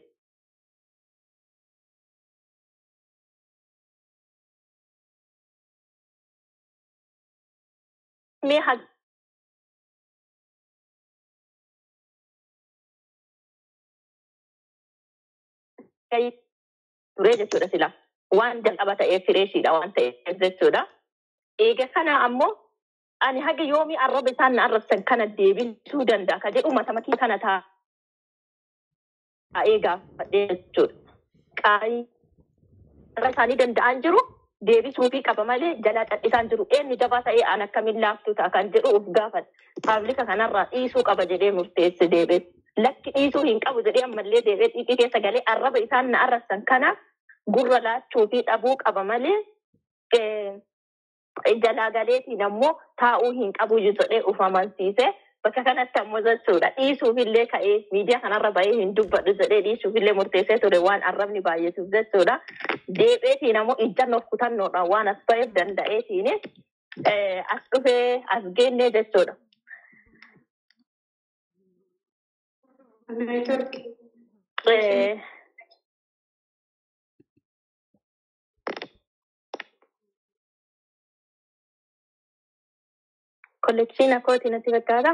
Mee ture jechuudha sila. Waan jalqaba ta'eef, freshiidha waan ta'eef jechuudha. Eega kana ammoo ani haga yoomii arraba isaan na arrabsan kana deebisuu danda'a ka jedhu mata matii kana taa'ee gaafadhe jechuudha. Qaayii irra isaanii danda'an jiru deebisuufii qaba malee jalaa cal'isaan jiru, eenyu jabaa ta'ee an akkamiin laaftuu ta'a kan jedhu of gaafadhe. Public kanarraa dhiisuu qaba jedhee murteesse deebee. Lakki, dhiisuu hin qabu jedhee ammallee deebee xiiqii keessa galee arraba isaan na arrabsan kana gurra laachuu fi dhabuu qaba malee jalaa galeetiin ammoo taa'uu hin qabu jedhee of amansiise. Bakka kanatti ammoo jechuudha dhiisuufillee ka'ee miidiyaa kanarra bahee hin dubbadhu jedhee dhiisuufillee murteessee ture, waan arrabni baay'atuuf jechuudha. Deebiitiin ammoo ijjannoof kutannoodhaan waan as ba'eef danda'eetiin as dhufee as geennee jechuudha.
Network.
Connection kooti natti fakkaata.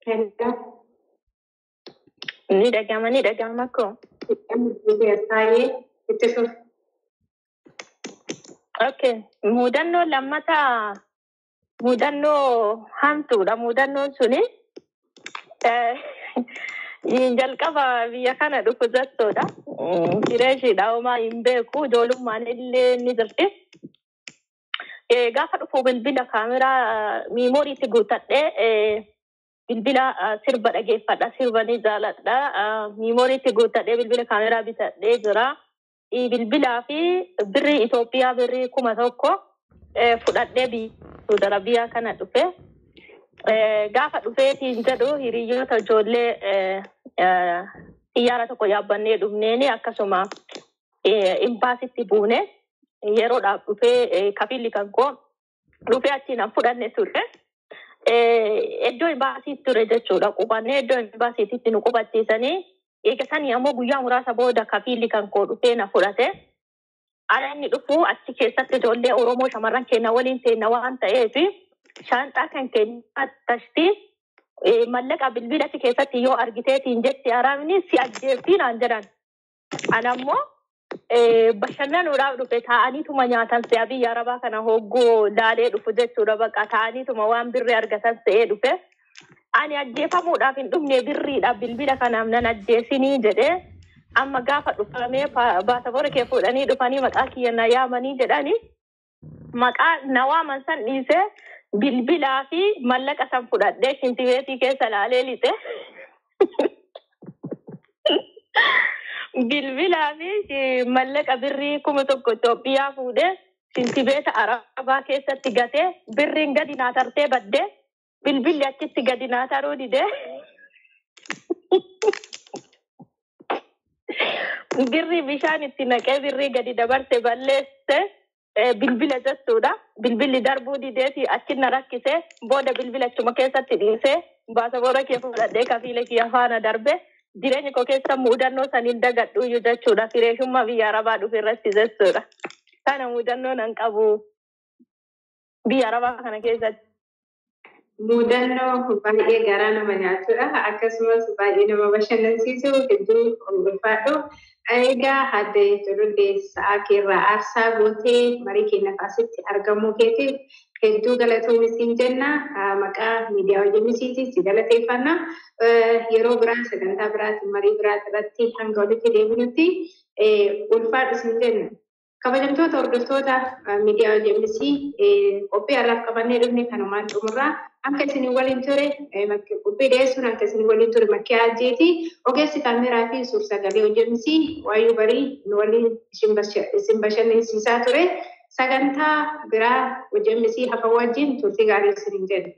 Hello.
Ni dhagama, ni dhagama koo.
Baay'ee itti fufi.
Okay. Mudannoo lammataa mudannoo hamtuudha. Mudannoon suni jalqaba biyya kana dhufu jechuudha. Freshiidha, homaa hin beeku. Ijoollummaan illee ni jirti. Gaafa dhufu bilbila kaameraa memoryitti guuttadhee, bilbila sirba dhageeffadha. Sirba ni jaaladha. Memoryitti guuttadhee bilbila kaameraa bitadhee jira. Bilbilaa fi birrii Itoophiyaa birrii 1000 fudhadhee biyya Saudi Arabiyaa kana dhufe. Gaafa dhufeetiin jedhu hiriyoota ijoollee xiyyaara tokko yaabbannee dhufneeni akkasuma imbaasitti buune, yeroodhaaf dhufee kafilli kan koo dhufee achiin an fudhanne ture. Iddoo imbaasiitti ture jechuudha. Qubannee iddoo imbaasiitti nu qubachiisanii, eega sanii ammoo guyyaa muraasa booda kafiilli kan koo dhufee na fudhate. Ala inni dhufu achi keessatti ijoollee Oromoo shamarran keenya waliin teenna waan ta'eef, shaanxaa kan keenya tashti mallaqa bilbila achi keessatti yoo argiteetiin jetti araabni si ajjeeftii naan jedhan. Ana ammoo bashannanuudhaaf dhufe, taa'aniituma nyaatan se'a biyya arabaa kana hogguu laalee dhufu jechuudha, bakka taa'aniituma waan birrii argatan se'ee dhufe. Ani ajjeefamuudhaaf hin dhufne, birriidhaaf bilbila kanaaf nan ajjeesinii jedhee, amma gaafa dhufamee baasaboora kee fuudhanii dhufanii maqaa kiyya na yaamanii jedhanii, maqaa na waaman san dhiisee bilbilaa fi mallaqa san fudhadhee shintibeetii keessa laalee lixe. Bilbilaa fi mallaqa birrii 1000 Itoophiyaa fuudhee shintibeeta arabaa keessatti gatee, birriin gadi naa tartee baddee, bilbilli achitti gadi naa taruu didee, birrii bishaan itti naqee birrii gadi dabarse balleesse bilbila jechuudha. Bilbilli darbuu dideeti achi na rakkise, booda bilbila achuma keessatti dhiisee baasaboora kee fudhadhee kafiila kiyya faana darbe. Jireenya koo keessa mudannoo saniin dagadhu iyyuu jechuudha. Freshummaa biyya arabaa dhufe irratti jechuudha. Kana mudannoo nan qabu biyya arabaa kana keessatti.
Mudannoo baay'ee garaa nama nyaatudha. Akkasumas baay'ee nama bashannansiisu, hedduu ulfaadhu. Egaa Aadde Culullee, sa'aa keerraa aarsaa gootee marii keenya asitti argamuu keetiif Hedduu galatoomi siin jenna. Maqaa miidiyaa OJMCtiin si galateeffanna. Yeroo biraa sagantaa biraatiin marii biraati irratti hanga walitti deebinutti ulfaadhu siin jenna. Kabajamtoota hordoftoota miidiyaa OJMC, qophii har'aaf qabannee dhufne kanumaan xumurraa. Akka isin waliin ture qophii dhiyeessuun akka isin waliin ture Makkee Ajjeeti. Ogeessi kaameraa fi suur-sagalee OJMC Waayyuu Barii nu waliin isin bashannansiisaa ture. Sagantaa biraa OJMC hafa wajjin turtii gaarii isiniin jedha.